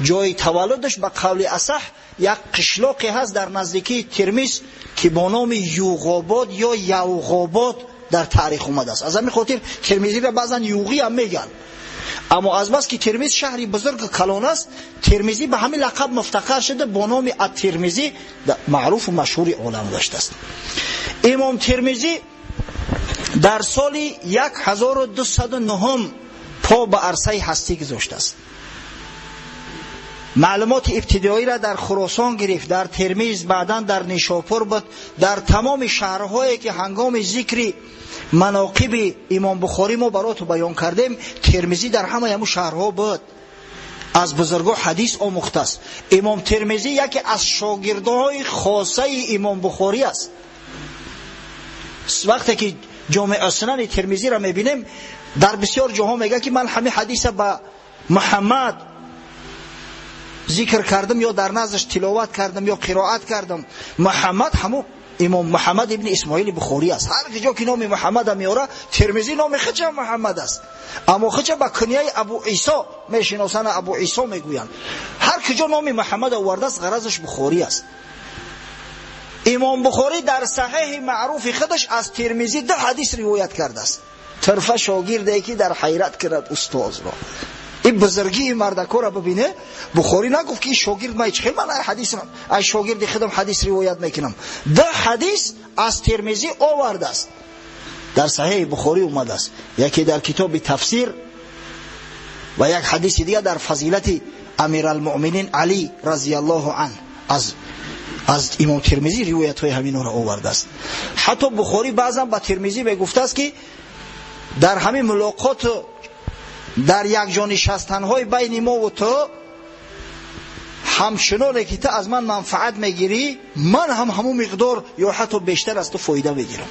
Ҷои таваллудаш ба қавли асаҳ як қишлоқе ҳаст дар наздикии Термиз ки бо номи Юғобод ё Явғобод дар таърих омадааст. Аз ҳамин хотир Термизиро баъзан Юғӣ ҳам мегӯянд. Аммо аз бас ки Термиз шаҳри бузург калон аст, Термизӣ ба ҳамин лақаб муфтахар шуда, бо номи ат-Термизӣ маъруфу машҳури олам гаштааст. Имом Термизӣ дар соли 1209 по ба арсаи ҳастӣ гузоштааст. Маълумоти ибтидоиро дар Хуросон гирифт, дар Термиз, баъдан дар Нишопур буд. Дар тамоми шаҳрҳое ки ҳангоми зикри маноқиби Имом Бухорӣ мо бароту баён кардем, Термизӣ дар ҳамаи ҳамун шаҳрҳо буд. Аз бузургҳо ҳадис омӯхтааст. Имом Термизӣ яке аз шогирдҳои хосаи Имом Бухорӣ аст. Вақте ки Ҷомеъ Сунани Термизиро мебинем, дар бисёр ҷоҳо мегӯяд ки ман ҳамин ҳадиса ба Муҳаммад зикр кардам ё дар наздаш тиловат кардам ё қироат кардам. Муҳаммад ҳамун Имом Муҳаммад ибни Исмоили Бухорӣ аст. Ҳар ҷо ки номи Муҳаммада меора, Термизӣ номи худша Муҳаммад аст. Аммо худша ба кунияи Абу Исо мешиносанд, Абу Исо мегӯянд. Ҳар куҷо номи Муҳаммад овардааст, ғаразаш Бухорӣ аст. Имом Бухорӣ дар саҳеҳи маъруфи худаш аз Термизӣ 2 ҳадис ривоят кардааст. Турфа шогирде ки дар ҳайрат кунад устозро. Ин бузургии мардакоро бибине. Бухорӣ нагуфт ки шогирд ман чӣ хел ман ҳадис аз шогирди худам ҳадис ривоят мекунам. 2 ҳадис аз Термизӣ овардааст. Дар саҳеҳи Бухорӣ омадааст. Яке дар китоби тафсир ва як ҳадиси дигар дар фазилати Амиралмуъминин Алӣ разияллоҳу анҳ аз Имом Термизӣ ривоятҳои ҳаминҳоро овардааст. Ҳатто Бухорӣ баъзан ба Термизӣ мегуфтааст ки дар ҳамин мулоқот, дар якҷо нишастанҳои байни мо ва ту, ҳамчуноне ки ту аз ман манфаат мегирӣ, ман ҳам ҳамун миқдор ё ҳатто бештар аз ту фоида мегирам.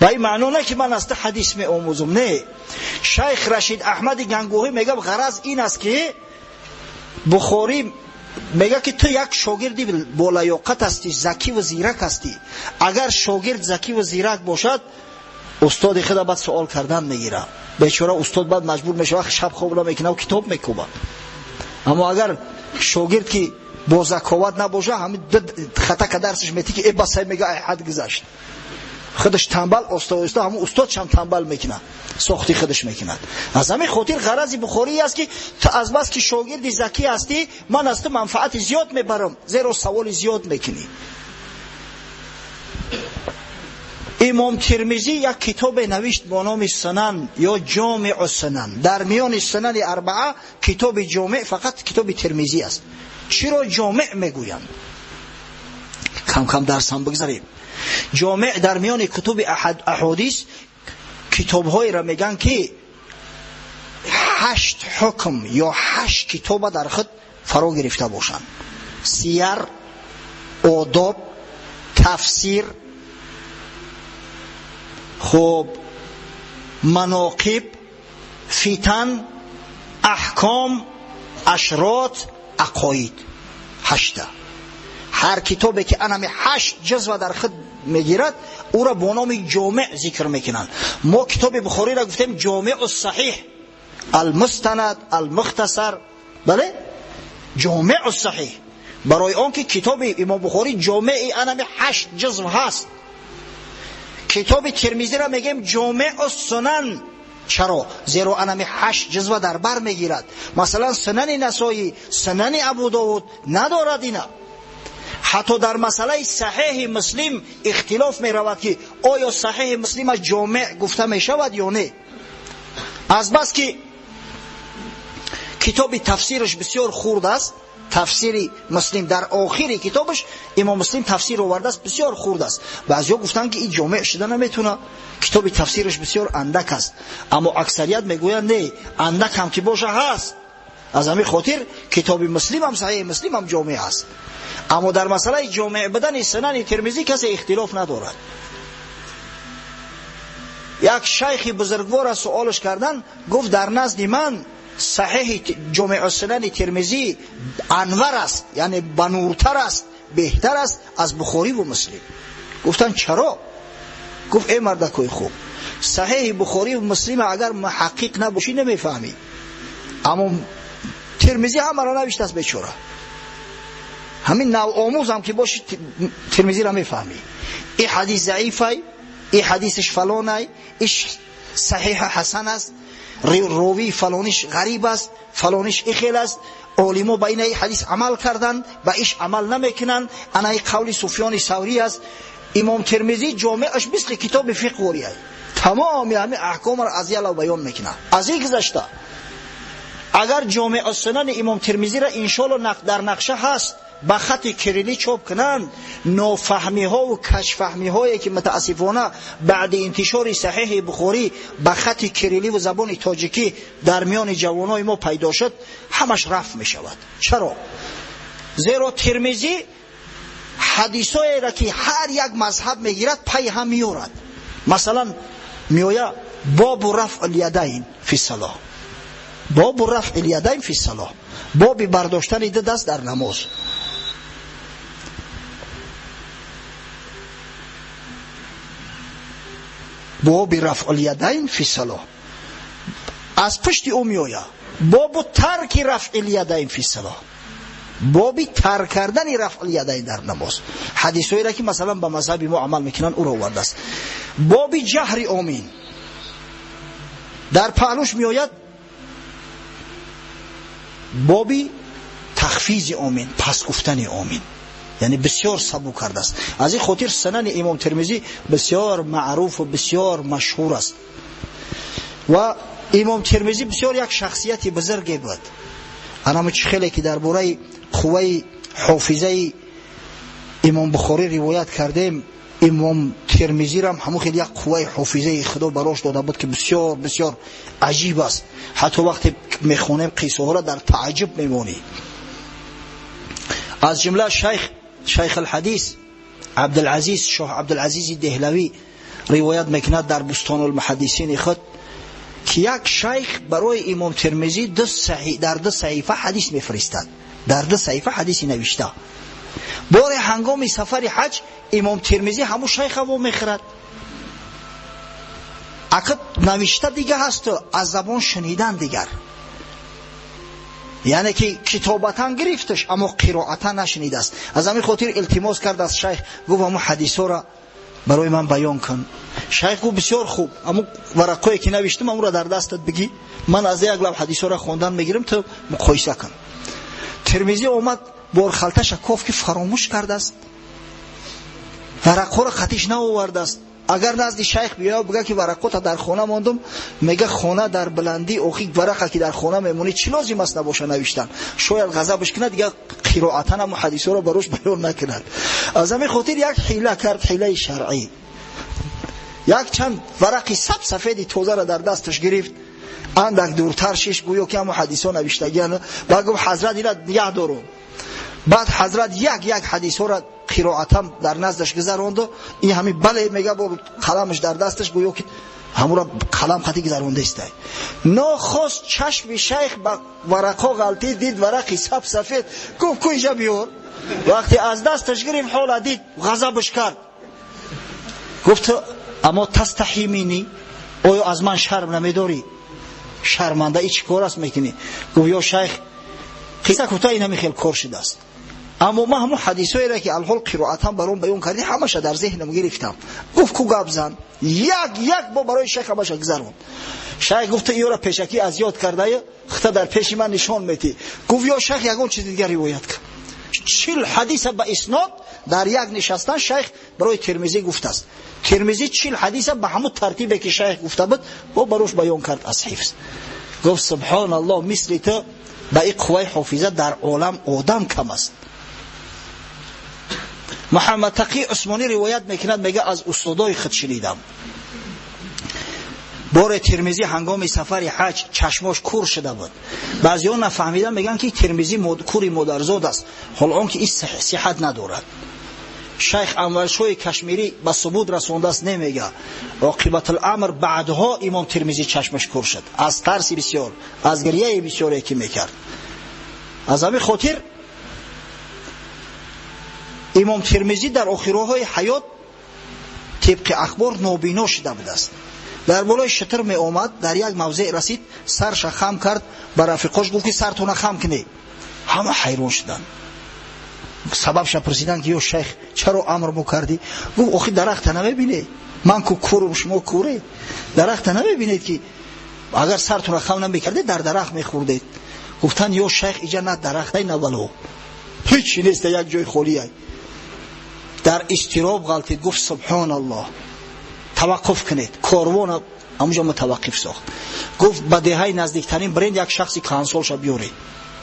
Ба ин маъно не ки ман аз ту ҳадис меомӯзам, не. Шайх Рашид Аҳмади Гангӯҳӣ мегӯяд ғараз ин аст ки Бухорӣ мегӯяд ки ту як шогирди болаёқат ҳастӣ, закиву зирак ҳастӣ. Агар шогирд закиву зирак бошад, устоди худа баъд суол кардан мегирад. Бечора устод баъд маҷбур мешавад, шаб хоб намекунад, китоб мекӯбад. Аммо агар шогирд ки Бо заковат набоша, ҳамин хата дарсиш мети ки басай мега ай ҳад гузашт. Худаш танбал, оста оста ҳамун устодшам танбал мекунад, сохти худаш мекунад. Аз ҳамин хотир ғарази Бухорӣ аст ки ту аз бас ки шогирди закӣ ҳастӣ, ман аз ту манфаати зиёд мебарам, зеро саволи зиёд мекунӣ. Имом Термизӣ як китобе навишт бо номи Сунан ё Ҷомеъу Сунан. Дар миёни Сунани арбаа китоби ҷомеъ фақат китоби Термизӣ аст. Чиро ҷомеъ мегӯянд? Кам кам дарсам бигзарем. Ҷомеъ дар миёни кутуби аҳодис китобҳоеро мегӯянд ки 8 ҳукм ё 8 китоба дар худ фаро гирифта бошанд. Сияр, одоб, тафсир, хуб, маноқиб, фитан, аҳком, ашрот, ақоид. 8. Ҳар китобе ки анами 8 ҷузва дар худ мегирад, ӯро бо номи ҷомеъ зикр мекунанд. Мо китоби Бухориро гуфтем ҷомеъу саҳиҳ, алмустанад, алмухтасар. Бале, ҷомеъу саҳиҳ. Барои он ки китоби имом Бухорӣ ҷомеи анами 8 ҷузв ҳаст. Китоби Термизиро мегӯем ҷомеъу сунан. Чаро? Зеро анами 8 ҷузва дар бар мегирад. Масалан, Сунани Насоӣ, Сунани Абу Довуд надорад ина. Ҳатто дар масъалаи Саҳеҳи Муслим ихтилоф меравад ки оё Саҳеҳи Муслим аз ҷомеъ гуфта мешавад ё не. Аз бас ки китоби тафсираш бисёр хурд аст, тафсири Муслим дар охири китобаш имом Муслим тафсир овардааст, бисёр хурд аст. Баъзеҳо гуфтанд ки ин ҷомеъ шуда наметавонад, китоби тафсираш бисёр андак аст. Аммо аксарият мегӯянд не, андак ҳам ки боша ҳаст. Аз ҳамин хотир китоби Муслим ҳам Саҳеҳи Муслим ҳам ҷомеъ аст. Аммо дар масъалаи ҷомеъ будани Сунани Термизӣ касе ихтилоф надорад. Як шайхи бузургворро суолаш кардан, гуфт дар назди ман Саҳеҳи Ҷомеъу Сунани Термизӣ анвар аст, яъне бануртар аст, беҳтар аст аз Бухорӣ ва Муслим. Гуфтанд чаро? Гуфт эй мардакои хуб, Саҳеҳи Бухорӣ ва Муслим агар муҳаққиқ набошӣ намефаҳмӣ. Аммо Термизӣ ҳамаро навиштааст бечора. Ҳамин навомӯз ҳам ки бошӣ Термизиро мефаҳмӣ. Ин ҳадис заифай, ин ҳадисаш фалонай, иш саҳиҳ ҳасан аст, ровии фалониш ғариб аст, фалониш ихел аст. Олимо ба ин ҳадис амал карданд, ба иш амал намекунанд. Ана ин қавли Суфёни Саврӣ аст. Имом Термизӣ ҷомеаш мисли китоби фиқҳ ворияй, тамоми ҳамин аҳкомро аз ялав баён мекунад. Аз ин гузашта агар Ҷомеъу Сунани имом Термизиро иншоалло дар нақша ҳаст ба хати кирилӣ чоп кунанд, нофаҳмиҳову кашфаҳмиҳое ки мутаассифона баъди интишори Саҳеҳи Бухорӣ ба хати кирилӣ ва забони тоҷикӣ дар миёни ҷавонои мо пайдо шуд, ҳамаш рафт мешавад. Чаро? Зеро Термизӣ ҳадисоеро ки ҳар як мазҳаб мегирад пай ҳам меорад. Масалан, меоя бобу рафъ лядайн фи салоҳ, бобу рафъ лядайн фи салоҳ, боби бардоштани ду даст дар намоз. Боби рафъ лядайн фи салоҳ. Аз пушти ӯ меоя бобу тарки рафъ лядайн фи салоҳ, боби тарк кардани рафъ лядайн дар намоз. Ҳадисҳоеро ки масалан ба мазҳаби мо амал мекунанд ӯро овардааст. Боби ҷаҳри омин. Дар паҳлӯш меояд боби тахфизи омин, пас гуфтани омин. Яъне бисёр сабук кардааст. Аз ин хотир Сунани имом Термизӣ бисёр маъруфу бисёр машҳур аст. Ва имом Термизӣ бисёр як шахсияти бузурге буд. Анамо чӣ хеле ки дар бораи қувваи ҳофизаи имом Бухорӣ ривоят кардем, имом Термизирам ҳамон хел як қувваи ҳофизаи худо барош дода буд ки бисёр бисёр аҷиб аст. Ҳатто вақте мехонем қиссаҳоро дар тааҷҷуб мемонӣ. Аз ҷумла шайх алҳадис Абдулазиз, шоҳ Абдулазизи Деҳлавӣ ривоят мекунад дар Бустон-ул-муҳаддисини худ ки як шайх барои имом Термизӣ дар ду саҳифа ҳадис мефиристад, дар ду саҳифа ҳадиси навишта. Боре ҳангоми сафари ҳаҷ имом Термизӣ ҳамун шайха вомехӯрад. Ака навишта дига ҳасту аз забон шунидан дигар. Яъне ки китобатан гирифташ, аммо қироатан нашунидааст. Аз ҳамин хотир илтимос кард аз шайх, гуфт ҳамун ҳадисҳоро барои ман баён кун. Шайх гуфт бисёр хуб, ҳамун варақҳое ки навиштам ҳамонро дар дастат бигӣ, ман аз як лаб ҳадисҳоро хондан мегирам, ту муқоиса кун. Термизӣ омад, борхалташа кофт ки фаромӯш кардааст, варақҳоро қатиш наовардааст. Агар назди шайх биёяд бигӯяд ки варақота дар хона мондум, мега хона дар баландӣ, охи варақа ки дар хона мемонӣ чӣ лозим аст набоша навиштан? Шояд ғазабаш кунад, дигар қироатан ҳамун ҳадисҳоро барош баён накунад. Аз ҳамин хотир як ҳила кард, ҳилаи шаръӣ. Як чанд варақи саб сафеди тозаро дар дасташ гирифт, андак дуртар шиш, гӯё ки ҳамун ҳадисҳо навиштагианд. Баъд гуфт ҳазрат ина нигаҳ дорум. Баъд ҳазрат як як ҳадисҳоро қироатан дар наздаш гузаронду, ин ҳамин бале мега, бо қаламаш дар дасташ, гӯё ки ҳамуро қалам қати гузарондаистай. Нохост чашми шайх ба варақҳо ғалтид, дид варақи саб сафед, гуфт ку инҷа биёр. Вақте аз дасташ гирифт, ҳола дид, ғазабаш кард, гуфт аммо тастаҳи минни, оё аз ман шарм намедорӣ? Шарманда и чӣ кор аст мекунӣ? Гуфт ё шайх, қисса кӯтоҳ ин ҳамин хел кор шудааст, аммо ман ҳамун ҳадисҳоеро ки алҳол қироатан баром баён кардӣ ҳамаша дар зеҳнам гирифтам. Гуфт ку гап зан, як як бо барои шайх ҳамаша гузаронд. Шайх гуфт иёра пешакӣ аз ёд кардаю хита дар пеши ман нишон метӣ. Гуфт ё шайх, ягон чизи дигар ривоят кун. 40 ҳадиса ба иснод дар як нишастан шайх барои Термизӣ гуфтааст. Термизӣ 40 ҳадиса ба ҳамун тартибе ки шайх гуфта буд бо барош баён кард аз ҳифз. Гуфт субҳоналлоҳ, мисли ту ба ин қувваи ҳофиза дар олам одам кам аст. Муҳаммад Тақӣ Усмонӣ ривоят мекунад, мега аз устодои худ шунидам. Боре Термизӣ ҳангоми сафари ҳаҷ чашмош кур шуда буд. Баъзеҳо нафаҳмида мегӯянд ки Термизӣ кури модарзод аст, ҳол он ки ин сиҳат надорад. Шайх Анваршоҳи Кашмирӣ ба субут расондааст, немега. Оқибатуламр баъдҳо имом Термизӣ чашмаш кур шуд аз тарси бисёр, аз гирияи бисёре ки мекард. Аз ҳамин хотир имом Термизӣ дар охирҳои ҳаёт тибқи ахбор нобино шуда будааст. Дар болои шитр меомад, дар як мавзеъ расид, сарша хам кард, ба рафиқош гуфт ки сартона хам кунед. Ҳама ҳайрон шуданд. Сабабша пурсиданд ки ё шайх, чаро амр мо кардӣ? Гуфт охи дарахта намебинед, ман ку курум, шумо куре, дарахта намебинед ки агар сартона хам намекардед дар дарахт мехӯрдед. Гуфтанд ё шайх, иҷа на дарахтай на вало, ҳечи нест, як ҷои холия. Дар изтироб ғалтид, гуфт субҳоналлоҳ, таваққуф кунед. Корвона ҳамунҷо мутаваққиф сохт. Гуфт ба деҳаи наздиктарин биред, як шахси каҳансолша биёред.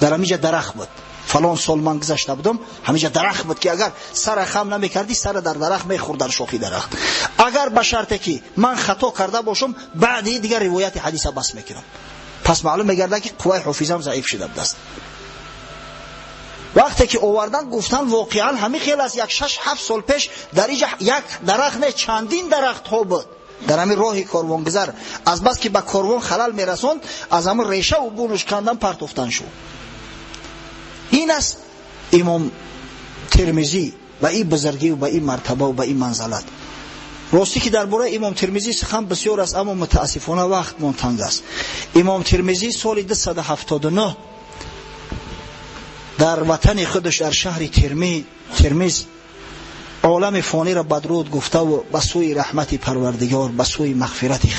Дар ҳаминҷа дарахт буд, фалон сол ман гузашта будам, ҳаминҷа дарахт буд ки агар сара хам намекардӣ, сара дар дарахт мехӯрд, дар шохи дарахт. Агар ба шарте ки ман хато карда бошам, баъди дигар ривояти ҳадиса бас мекунам. Пас маълум мегардад ки қувваи ҳофизам заиф шуда будааст. Вақте ки овардан, гуфтан воқеан ҳамин хел аст. Як 6-7 сол пеш дар инҷа як дарахт не, чандин дарахтҳо буд дар ҳамин роҳи корвонгузар. Аз бас ки ба корвон халал мерасонд, аз ҳамин решаву бунуш кандан партофтан шуд. Ин аст имом Термизӣ ба ин бузургӣ, ба ин мартаба, ба ин манзалат. Ростӣ ки дар бораи имом Термизӣ сухан бисёр аст, аммо мутаассифона вақтмон танг аст. Имом Термизӣ соли 279 дар ватани худаш дар шаҳри Термиз олами фониро бадруд гуфтаву ба сӯи раҳмати Парвардигор, ба сӯи мағфирати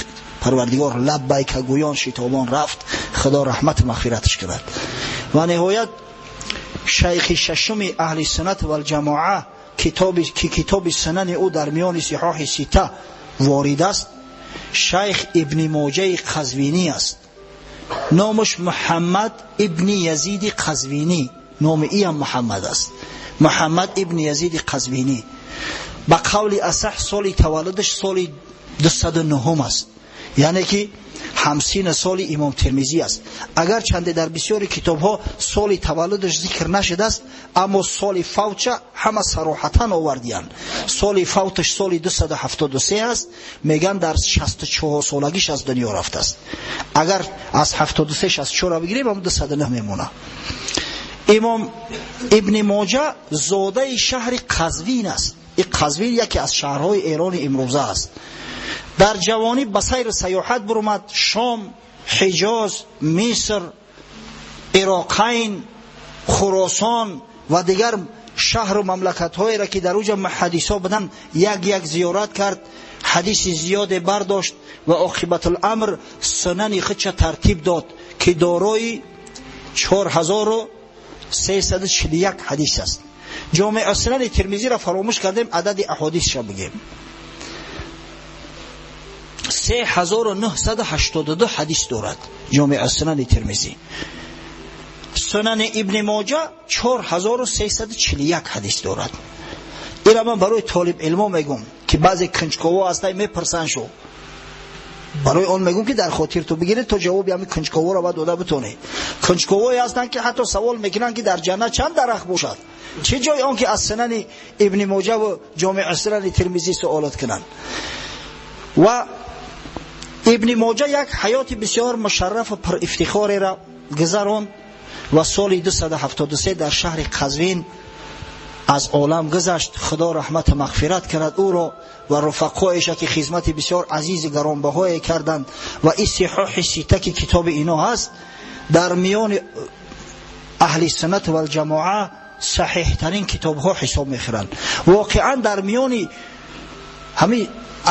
Парвардигор лаббайка гӯён шитобон рафт. Худо раҳмату мағфираташ кунад. Ва ниҳоят шайхи шашуми аҳли суннат валҷамоа, ки китоби сунани ӯ дар миёни сиҳоҳи сита ворид аст, шайх Ибни Моҷаи Қазвинӣ аст. Номаш Муҳаммад ибни Язиди Қазвинӣ, номи иам Муҳаммад аст, Муҳаммад ибни Язиди Қазвинӣ. Ба қавли асаҳ соли таваллудаш соли 209 аст, яъне ки ҳамсина соли имом Термизӣ аст. Агарчанде дар бисёри китобҳо соли таваллудаш зикр нашудааст, аммо соли фавтша ҳама сароҳатан овардиянд. Соли фавташ соли 273 аст, мегӯянд дар 64 солагиш аз дунё рафтааст. Агар аз 73 64 бигирем, ҳам 209 мемонад. Имом Ибни Моҷа зодаи шаҳри Қазвин аст. Ин Қазвин яке аз шаҳрҳои Эрони имрӯза аст. Дар ҷавонӣ ба сайру сайёҳат бурумад: Шом, Ҳиҷоз, Миср, Ироқайн, Хуросон ва дигар шаҳру мамлакатҳоеро ки дар уҷа муҳаддисҳо буданд, як як зиёрат кард, ҳадиси зиёде бардошт ва оқибатуламр сунани худша тартиб дод, ки дорои 4341 ҳадис аст. Ҷомеъ Сунани Термизиро фаромӯш кардем, адади аҳодисша бигем. 3982 ҳадис дорад Ҷомеъ Сунани Термизӣ. Сунани Ибни Моҷа 4341 ҳадис дорад. Ира ман барои толиб илмо мегум, ки баъзе кунҷково ҳастанд, мепурсанд шу. Барои он мегум, ки дар хотир ту бигиред, то ҷавоби ҳамин кунҷковоро баъд дода битонед. Кунҷковое ҳастанд, ки ҳатто савол мекунанд, ки дар ҷаннат чанд дарахт бошад. Чӣ ҷои он ки аз Сунани Ибни Моҷа ва Ҷомеъ Сунани Термизӣ суолот кунанд. Ва Ибни Моҷа як ҳаёти бисёр мушаррафу пурафтихореро гузаронд ва соли 273 дар шаҳри Қазвин аз олам гузашт. Худо раҳмату мағфират кунад ӯро ва рафақоеша, ки хизмати бисёр азизи гаронбаҳое карданд. Ва ин сиҳоҳи сита, ки китоби ино ҳаст, дар миёни аҳли суннат валҷамоа саҳиҳтарин китобҳо ҳисоб мехӯранд. Воқеан дар миёни ҳамин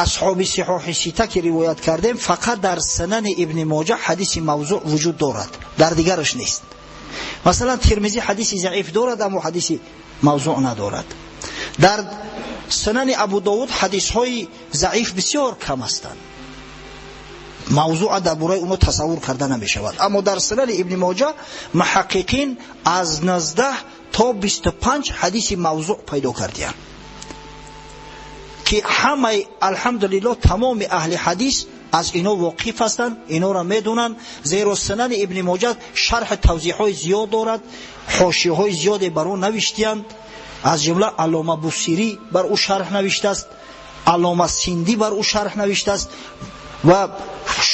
асҳоби сиҳоҳи сита, ки ривоят кардем, фақат дар Сунани Ибни Моҷа ҳадиси мавзӯъ вуҷуд дорад, дар дигараш нест. Масалан, Термизӣ ҳадиси заиф дорад, аммо ҳадиси мавзӯъ надорад. Дар Сунани Абу Довуд ҳадисҳои заиф бисёр кам ҳастанд, мавзӯъ дар бораи онҳо тасаввур карда намешавад. Аммо дар Сунани Ибни Моҷа муҳаққиқин аз 19 то 25 ҳадиси мавзӯъ пайдо кардиянд, ки ҳамаи, алҳамдулиллоҳ, тамоми аҳли ҳадис аз ино воқиф ҳастанд, инора медонанд, зеро Сунани Ибни Моҷа шарҳи тавзеҳҳои зиёд дорад, ҳошияҳои зиёде бар ӯ навиштиянд. Аз ҷумла Аллома Бусирӣ бар ӯ шарҳ навиштааст, Аллома Синдӣ бар ӯ шарҳ навиштааст ва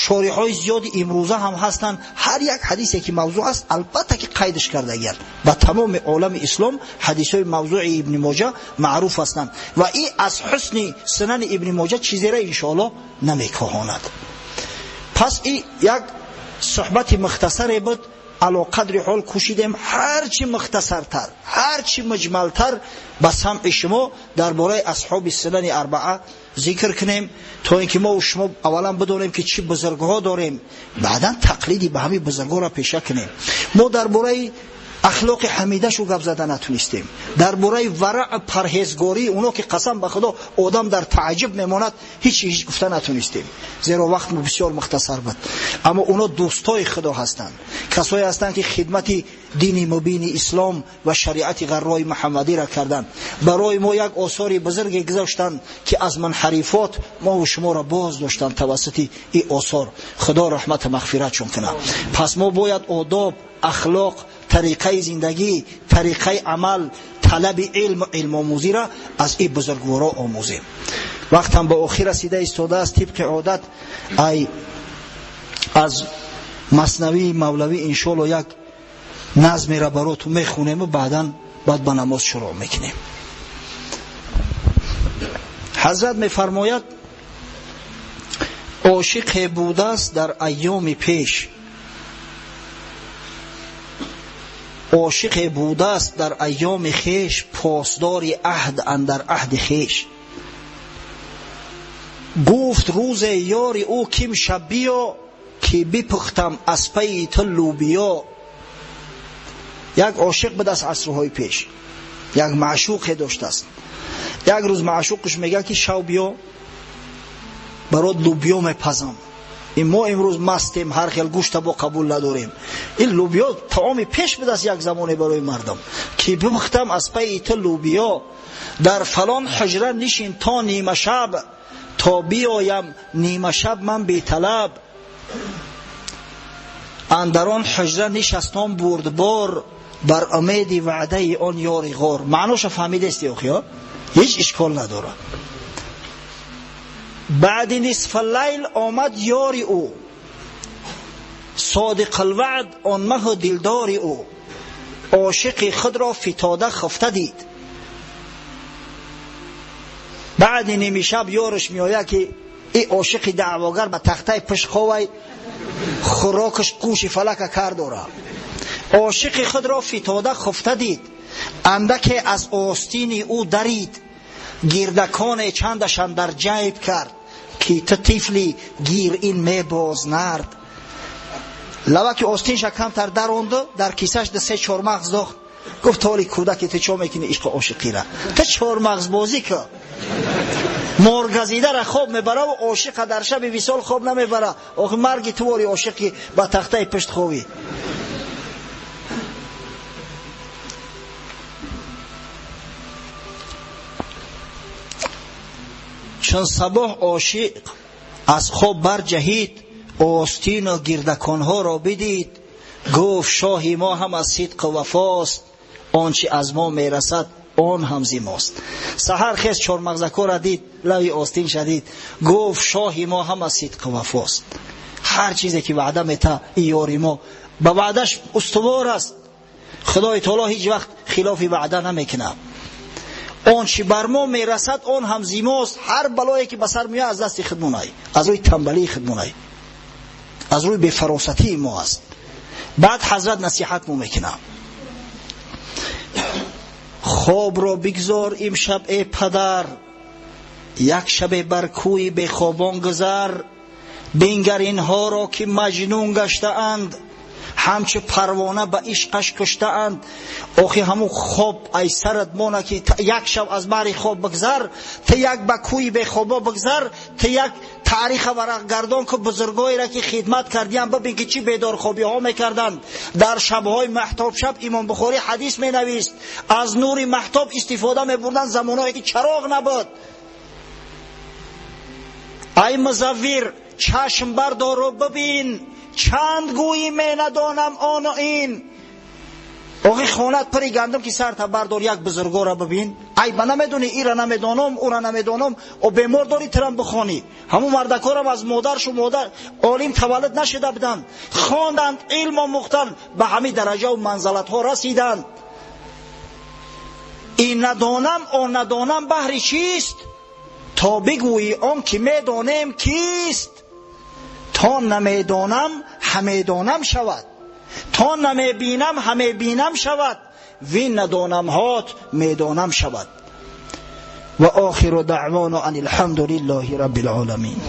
шориҳои зиёди имрӯза ҳам ҳастанд. Ҳар як ҳадисе ки мавзӯъ аст, албатта ки қайдаш кардагиянд. Ба тамоми олами ислом ҳадисҳои мавзӯи Ибни Моҷа маъруф ҳастанд ва ин аз ҳусни Сунани Ибни Моҷа чизеро иншоаллоҳ намекоҳонад. Пас ин як суҳбати мухтасаре буд. Ало қадри ҳол кӯшидем ҳарчи мухтасартар, ҳарчи муҷмалтар ба самъи шумо дар бораи асҳоби сунани арбаа зикр кунем, то ин ки мо шумо аввалан бидонем, ки чӣ бузургҳо дорем, баъдан тақлиди ба ҳамин бузургҳоро пеша кунем. Мо дар бораи ахлоқи ҳамидашу гап зада натунистем, дар бораи вараъ, парҳезгории оно, ки қасам ба Худо, одам дар тааҷҷуб мемонад, ҳеч ҳеч гуфта натунистем, зеро вақт бисёр мухтасар буд. Аммо оно дӯстои Худо ҳастанд, касое ҳастанд, ки хидмати дини мубини ислом ва шариати ғаррои муҳаммадиро карданд, барои мо як осори бузурге гузоштанд, ки аз мунҳарифот мову шуморо боз доштанд тавассути ин осор. Худо раҳмату мағфиратшон кунад. Пас мо бояд одоб, ахлоқ, тариқаи зиндагӣ, тариқаи амал, талаби илму илмомӯзиро аз ин бузургворо омӯзем. Вақтам ба охир расида истодааст. Тибқи одат, ай аз Маснавии Мавлавӣ иншоалло як назмеро баротун мехонему баъдан баъд ба намоз шурӯъ мекунем. Ҳазрат мефармояд: ошиқе будааст дар айёми пеш, ошиқе будааст дар айёми хеш, посдори аҳд андар аҳди хеш. Гуфт рӯзе ёри ӯ: ким шаб биё, ки бипухтам аз пайи ту лӯбиё. Як ошиқ будааст асрҳои пеш, як маъшуқе доштааст. Як рӯз маъшуқаш мегӯяд, ки шав биё, барот лӯбиё мепазам. Ин мо имрӯз мастем, ҳар хел гӯшта бо қабул надорем, ин лӯбиё таоми пеш будааст як замоне барои мардум. Ки бипухтам аз пайи ту лӯбиё, дар фалон ҳуҷра нишин то нимашаб, то биёям нимашаб ман беталаб. Андар он ҳуҷра нишастон бурдбор, бар умеди ваъдаи он ёри ғор. Маъноша фаҳмидести охиё, ҳеҷ ишкол надорад. Баъди нисфа лайл омад ёри ӯ, содиқалваъд он маҳу дилдори ӯ. Ошиқи худро фитода хуфта дид. Баъди нимишаб ёраш меояд, ки и ошиқи даъвогар ба тахтаи пушт ховай, хӯрокаш гӯши фалака кар дора. Ошиқи худро фитода хуфта дид, андаке аз остини ӯ дарид, гирдаконе чандашан дар ҷайб кард, ки ту тифли гир ин мебоз нард. Лаваки остинша камтар даронду, дар кисаш да се чормағз дохт. Гуфт толи кӯдаки ту чо мекунӣ ишқу ошиқира? Ту чормағзбозӣ ку. Моргазидара хоб мебара ва ошиқа дар шаби висол хоб намебара. Охи марги ту вори ошиқи ба тахтаи пушт ховӣ. Чун сабоҳ ошиқ аз хоб барҷаҳид, остину гирдаконҳоро бидид, гуфт шоҳи мо ҳам аз сидқу вафост, он чи аз мо мерасад он ҳам зи мост. Саҳар хез чормағзакора дид, лави остин шадид, гуфт шоҳи мо ҳам аз сидқу вафост. Ҳар чизе ки ваъда мета и ёри мо ба ваъдаш устувор аст. Худои таоло ҳеҷ вақт хилофи ваъда намекунад. Он чи бар мо мерасад он ҳам зи мост. Ҳар балое ки ба сар меояд аз дасти худмонай, аз рӯи тамбалии худмонай, аз рӯи бефаросатии мо аст. Баъд ҳазрат насиҳат мо мекунад: хобро бигзор имшаб э падар, як шабе бар кӯи бехобон гузар, бингар инҳоро ки маҷнун гаштаанд, ҳамчу парвона ба ишқаш куштаанд. Охи ҳамун хоб ай сарат мона ки як шаб аз баҳри хоб бигзар, ту як ба кӯи бехобо бигзар, ту як таъриха варақгардон ку бузургоеро ки хидмат кардиям, бибин ки чӣ бедорхобиҳо мекарданд. Дар шабҳои маҳтобшаб Имом Бухорӣ ҳадис менавист, аз нури маҳтоб истифода мебурданд замонҳое ки чароғ набуд. Ай музаввир, чашм бардору бибин, чанд гӯйӣ менадонам ону ин. Охи хонат пари гандум ки сарта бардор, як бузургора бибин. Ай ба намедонӣ, ира намедонам, ура намедонам, о бемор дорӣ тирам бихонӣ. Ҳамун мардакорам аз модаршу модар олим таваллуд нашуда буданд, хонданд, илм омӯхтанд, ба ҳамин дараҷаву манзалатҳо расиданд. Ин надонам, он надонам баҳри чист? То бигӯӣ он ки медонем кист. То намедонам ҳамедонам шавад, то намебинам ҳамебинам шавад, вин надонамҳот медонам шавад. Ва охиру даъвоно ан алҳамду лиллаҳи раббил оламин.